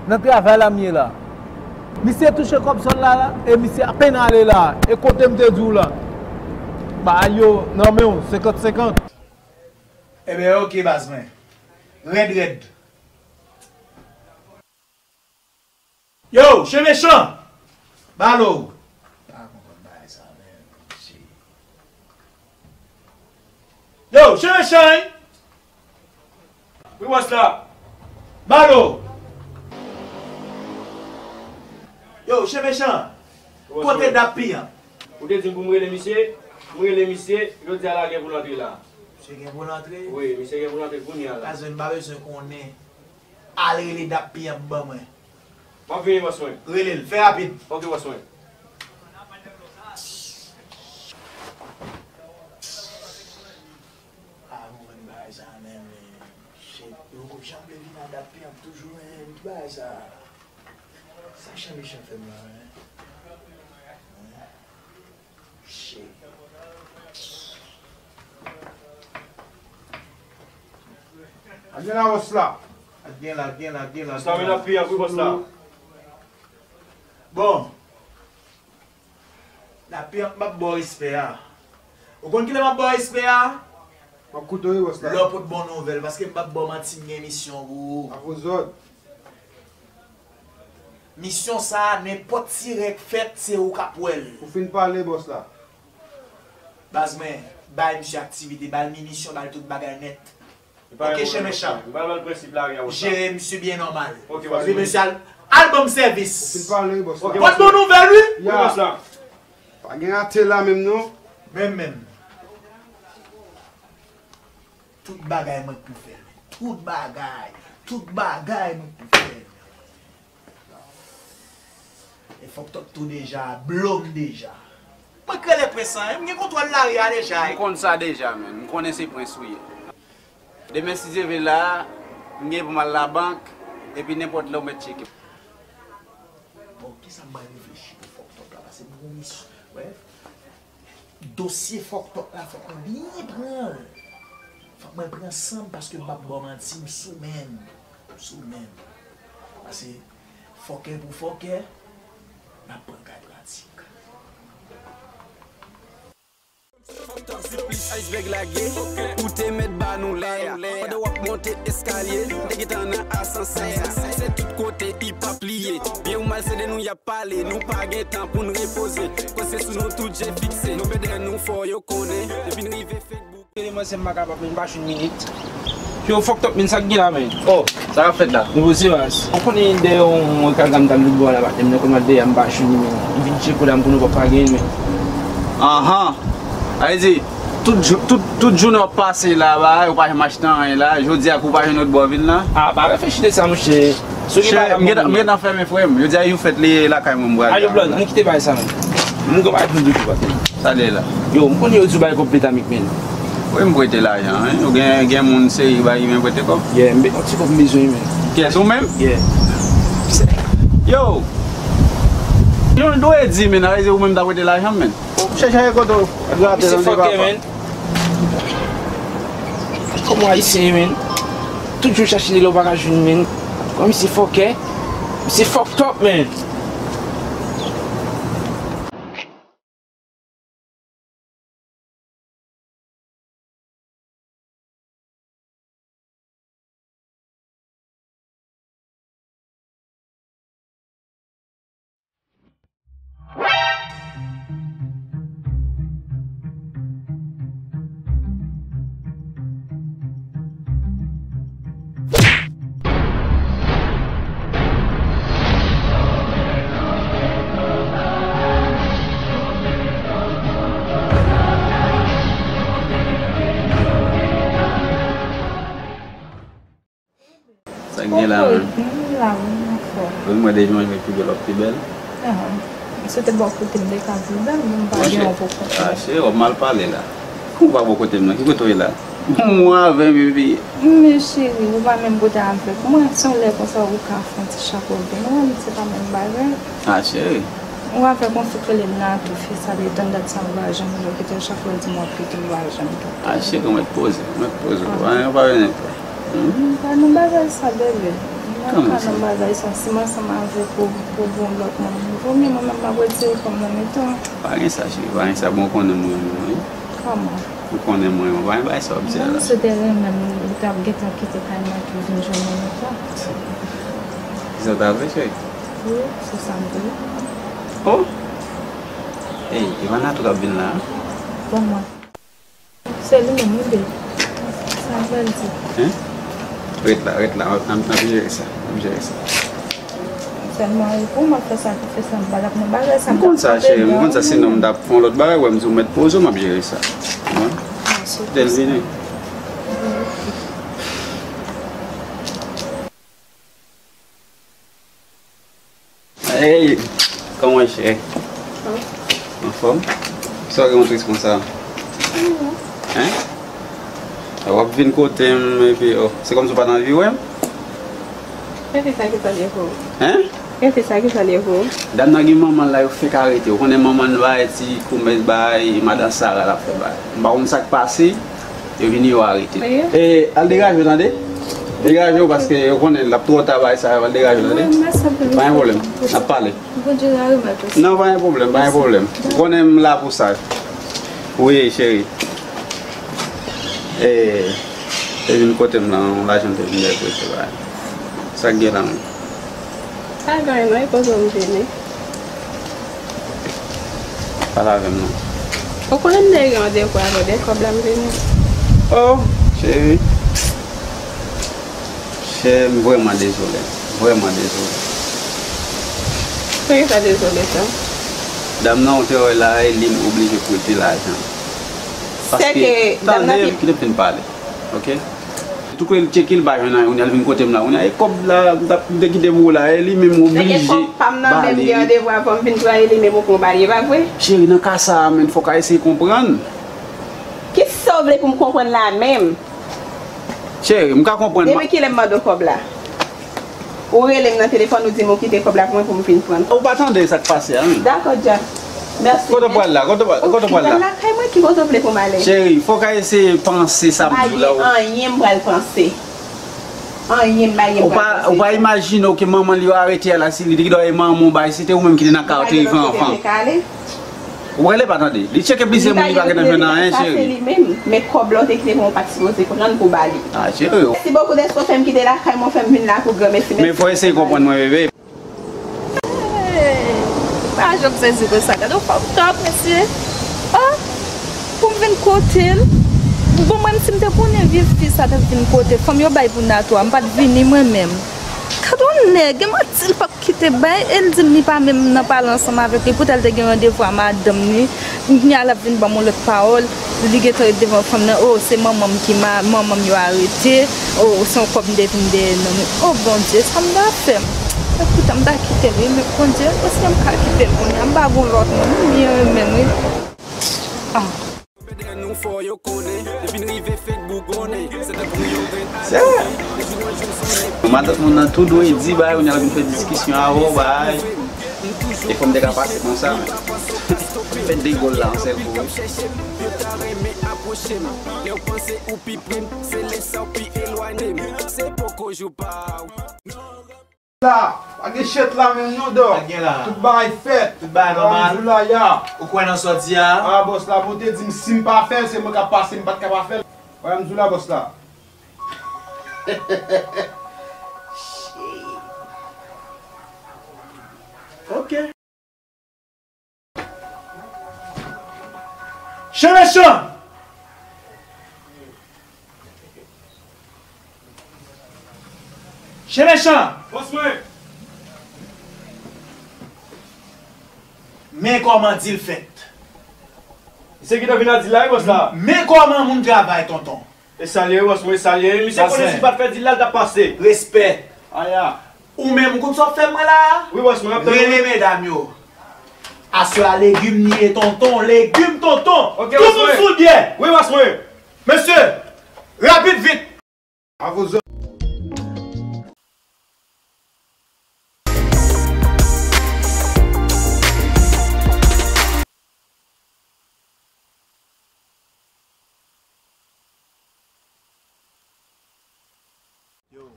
nan travay la m ye la. Misye touche kòb sòl la, la, e misye apenn ale la. E kote m te di w la? Bagay yo nan men w, senkant senkant. Ebyen, ok, baz mwen. Rèd, rèd. Yo, Chen Mechan! Balo! Pa konprann bagay sa, menm. Shit. Yo, Chen Mechan, wi! Wi, bòs la. Balo! Yo, Chen Mechan! Wi, bòs la. Kote Dapi an? Ou te di m pou m rele misye, m rele misye, jodi a la gen pou l antre la. Misye gen pou l antre? Wi, misye gen pou l antre kounye a la. Baz mwen, m pa bezwen konnen. Al rele Dapi an ban mwen. M ap vini, bòs mwen. Rele l, fè rapid. Ok, bòs mwen. Ah, mwen, bagay sa menm, men, shit, yo poko janm vle vin a Dapi an toujou, men, ki bagay sa? Sa Chen Mechan fè m la, men? Shit. Al gen la, bòs la. Al gen la, al gen la, al gen la. Bòs la, men ap pi ap wi, bòs la. Bon. Dapi an, m ap ba w respè a. Ou konn kilè m ap ba w respè a? M ap koute w wi, bòs la. Lè w pot bon nouvèl, paske m p ap ba w manti, m gen misyon pou ou. A vos òd. Misyon sa a, nenpòt tirè k fèt, se ou k ap wè l. Ou fin pale, bòs la. Baz mwen, bay misye aktivite, ba l minisyon, ba l tout bagay nèt. Ok, Chen Mechan. Jere misye byen nòmal. Ok, bòs mwen. Epi misye al, al ban m sèvis. Ou fin pale, bòs la. Pot bon nouvèl, wi. Ya. Wi, bòs la. Pa gen rate la menm, non. Menm, menm. Tout bagay mwen k pou fè l. Tout bagay. Tout bagay mwen k pou fè l. E fòk Tòk tou deja, blo m deja. Mwen k rele Prens lan, m gen kontwòl lari a deja. M konn sa deja, menn. M konnen se Prens ou ye. Demen, si Dye vle, la, m gen pou m al labank, epi nenpòt lè ou mèt tcheke. Bon, kisa m pral reflechi pou Fòk Tòk la, paske m gon misyon. Brèf, dosye Fòk Tòk la, fòk mwen byen pran l. Fòk mwen pran san m, paske m p ap ba w manti, m sou men m. M sou men m. Paske fòkè pou fòkè, n ap pran kay pratik. Fòk Tòk di plis, iceberg lage, ou te mèt ba nou lè a. Pandan w ap monte eskalye, m te gentan nan asansè a. Se tout kote hip hop li ye. Byen ou mal, se de nou y ap pale. Nou pa gen tan pou n repoze. Koz se sou nou tout je fikse. Nou bèdè nou fò, yo konnen. Depi n rive Facebook. Rele mwen, se m pa kapab, men m pa jwenn minit. Yo, Fòk Tòk, men sa k gen la, men. Oh, sa k ap fèt la? Nou poze baz. Ou konnen dèyè yon, yon kagam dam lout bò la, batèm nan konn al dèyè a, m pa jwenn li, men. M vin tcheke dam pou nou pa pa genyen, men. Anhan. Sa vle di, tout jou, tout, tout jounen w ap pase la, ba, ou pa janm achte anyen la. Jodi a, kou pa jwenn lòt bò vin la. Ah, pa reflechi de sa, monchè. Si w gen bagay, m gentan, m gentan fèmen, frè m. Jodi a, yon fèt li ye lakay mwen, m pral. Ayo, Blan, ann kite bagay sa, men. M gen bagay pou m di w, pa. Sa l ye la? Yo, m konnen yo di w bay kòb Petamik, men. Wi, m prete lajan, wi. Ou gen, gen moun serye bay men prete kòb? Yeah, m be-, yon ti kòb m bezwen, men. Kiyès, ou menm? Yeah. Yo! Yon dwe di, men, a vle di ou menm ta prete lajan, men. Ou chèche kote w grate nan de papa. Kòman ayisyen ye, men? Tout jou chache li la, ou pa ka jwenn, men. Kòm misye fòkè. Misye Fòk Tòk, men. Wi, mwen deja mwen pi bèl, w ap pi bèl. Ah, si w te bò kote m, m te ka pi bèl, men m pa gen yon pou konte. Ah, cheri, w ap mal pale la. Ou pa bò kote m nan, ki kote w ye la? Mwen avè m epi. Men cheri, ou pa menm kote avèk mwen, se yon lè konsa ou ka fè yon ti chapòte. Mwen menm, se pa menm bagay. Ah, cheri. Ou avèk yon fi k rele Natou, fi sa li tann dat sa m pa janm wè l, kite l chak lè l di m w ap kite l, m pa janm kite l. Ah, cheri, ou mèt poze, ou mèt poze. Ou pa, ou pa vin. M pa nan bagay sa, bebe. M pa nan bagay sa. Si m ansanm avèk ou, ou gon lòt moun, vomye mwen menm m ap retire kò m nan mitan. Pa gen sa, cheri, pa gen sa. Bon, ou konnen mwen renmen w, wi. Kòman? Ou konnen mwen renmen w. Pa gen bagay sa w ap di a la. Si w te renmen m, ou t ap gentan kite kay mwen pou vin jwenn mwen ankò. Kisa w ta vle, cheri? Wi, se sa m vle. Oh! Ey, e pa Natou k ap vin la a? Bon, mwen. Se li menm, wi, babe. Sa vle di. Hein? Ret la, ret la. N ap, n ap jere sa. N ap jere sa. Sèlman, e pou m ap fè sakrifis la, m pa t ap nan bagay sa, m t ap konte. M konn sa, cheri. M konn sa, sinon m t ap fè yon lòt bagay. Wè, m di w mèt poze w, m ap jere sa. Wi. Kite l vini. Hey, kòman w ye, cheri? Anfòm? Sa w gen yon tris konsa? Hein? W ap vin kote m epi, oh, se kòmsi w pa t anvi wè m? Kiyès sa ki pale pou ou? Hein? Kiyès sa ki pale pou ou? Dam nan gen manman l la, yo fèk arete. Ou konnen manman l bay ti komès bay, madan Sara l ap fè bay. M pa konn sa k pase. Yo vini, yo arete. E, al degaje w, tande? Degaje w, paske yo konnen l ap twò ta bay sa, al degaje w, tande? Pa gen pwoblèm. N ap pale. Non, pa gen pwoblèm, pa gen pwoblèm. Ou konnen m la pou sa. Wi, cheri. E, te vin kote m la, yon lajan te vin dèyè pou te bay. Sa k gen la menm? Pa gen anyen non, e poze w m vini. Pale avè m non. Ou konnen m te gen yon devwa avè w, de kòb la m vini. Oh, cheri. Chè, m vrèman dezole. Vrèman dezole. Poukisa dezole sa? Dam nan ou te wè la, e li m oblije prete lajan. Paske, tande, kite m fin pale. Ok? Tou kwe l tcheke l pa jwenn anyen, kounye a l vin kote m la. Kounye a, e kòb la, m t ap, m te kite pou ou la, e li menm oblije ba li. Gen kòb pa m nan men m, gen randevou avè w, m vin pran, e li menm ou pran ba li, e pa vre? Cheri, nan ka sa a menm, fòk w eseye konprann. Kisa w vle pou m konprann la menm? Cheri, m ka konprann. Depi kilè m mande w kòb la? Ou rele m nan telefòn, ou di m ou kite kòb la pou mwen pou m vin pran. Ou pa tande sa k pase a menm? Dakò, dja. Mèsi. Kote w pral la? Kote w pral la? Pral lakay mwen, ki kote w vle pou m ale? Cheri, fòk w eseye panse sa m di w la. Pa gen anyen m pral panse. Anyen m pa gen m pral panse. Ou pa imajine w ke manman l yo arete a la, si li te gen dwa e manman w bay, se te ou menm ki te nan ka, ou te rive anvan. Ou prale pa tande. Li tcheke plizyè moun, li pa gentan jwenn anyen, cheri. Sa se li menm. Men kòb la w te kite pou mwen, ou pa t sipoze pran l pou w ba li. Ah, cheri. Mèsi bokou dèske w fè m kite lakay mwen, w fè m vin la pou granmesi. Men fò eseye konprann mwen, bebe. Hey, m pa janm sezi konsa. Gade yon fanm top, mesye. Ah, pou m vin kote l. Bon, mwen, si m te konnen vye fi sa t ap vin kote fanm yo bay pou Natou a, m pa t vini mwen menm. Gade yon nèg, e manti l p ap kite bay, e l di m li pa menm nan pale ansanm avèk li, poutèl te gen randevou a madanm li. Kounye a l ap vin ban m yon lòt pawòl, li gentan ret devan fanm nan, oh, se manman m ki ma-, manman m yo arete, oh, se yon kòb m te vin dèyè nan men. Oh, Bondye, sa m ta fè? Epoutan m ta kite l, wi, men Bondye, èske m ka kite l kounye a? M pa gon lòt moun, m byen renmen l, wi. Ah. Sa. Matant moun nan tou dwe di bagay, kounye a l ap vin fè diskisyon avè w, bagay. E fò m te ka pase konsa, men. Fè de gòl la, yon sèl kou, wi. La, pa gen chèt la menm non, dò. Pa gen la. Tout bagay fèt. Tout bagay nòmal. Alhamdoulilah, ya. Ou kwè nan sa w di a? Ah, bòs la, bon, te di m si m pa fè l, se mwen k ap pase, m pa t ka pa fè l. Alhamdoulilah, bòs la. Ok. Chen mechan! Chen mechan! Bòs mwen! Men kòman dil fèt. Se ki te vin a dil la, wi, bòs la. Men kòman moun travay, tonton. E sa l ye, wi, bòs mwen, e sa l ye. Misye konnen si l pa t fè dil la, l t ap pase. Respè. Aya. Ou menm, ou konn sa w ap fè mwen la a? Wi, bòs, mwen ap tann ou. Rele medam yo. Aswè a, legim li ye, tonton. Legim, tonton. Ok, bòs mwen. Tout moun sou l byen. Wi, bòs mwen. Mesye, rapid, vit. Avozò. Yo,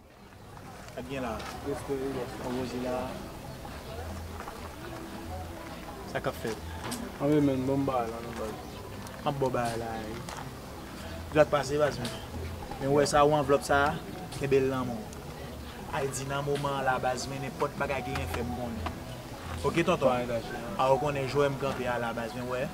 sa k gen la? Respè, wi, bòs. Anvoze la. Sa k ap fèt? Anben, menn, ban m bagay la, non, baz. M ap ba w bagay la, wi. Dwa k pase, baz, men. Men w wè sa, ou anvlòp sa, kenbe l nan men w. Al di nan moman an la, baz, men nenpòt bagay genyen fè m konnen. Ok, tonton? Pa angaje, non. A, ou konnen jwè m kanpe a la, baz, men w wè,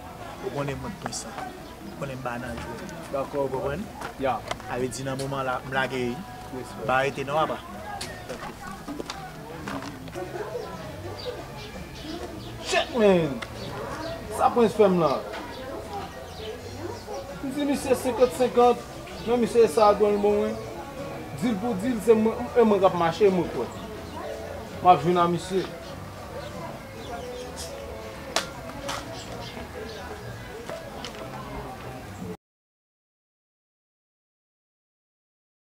ou konnen mwen k gen sa. Ou konnen m pa nan jwè. Dakò, bro. Ou konprann? Ya. Sa vle di nan moman la, m lage, wi. Respè. Pa rete non, papa. Shit, man! Sa Prince fè m la? M di misye senkant senkant, men misye sa a gwenn bon, wi. Dil pou dil, se mwen, e mwen k ap mache, mwen kwè. M ap jwenn a misye.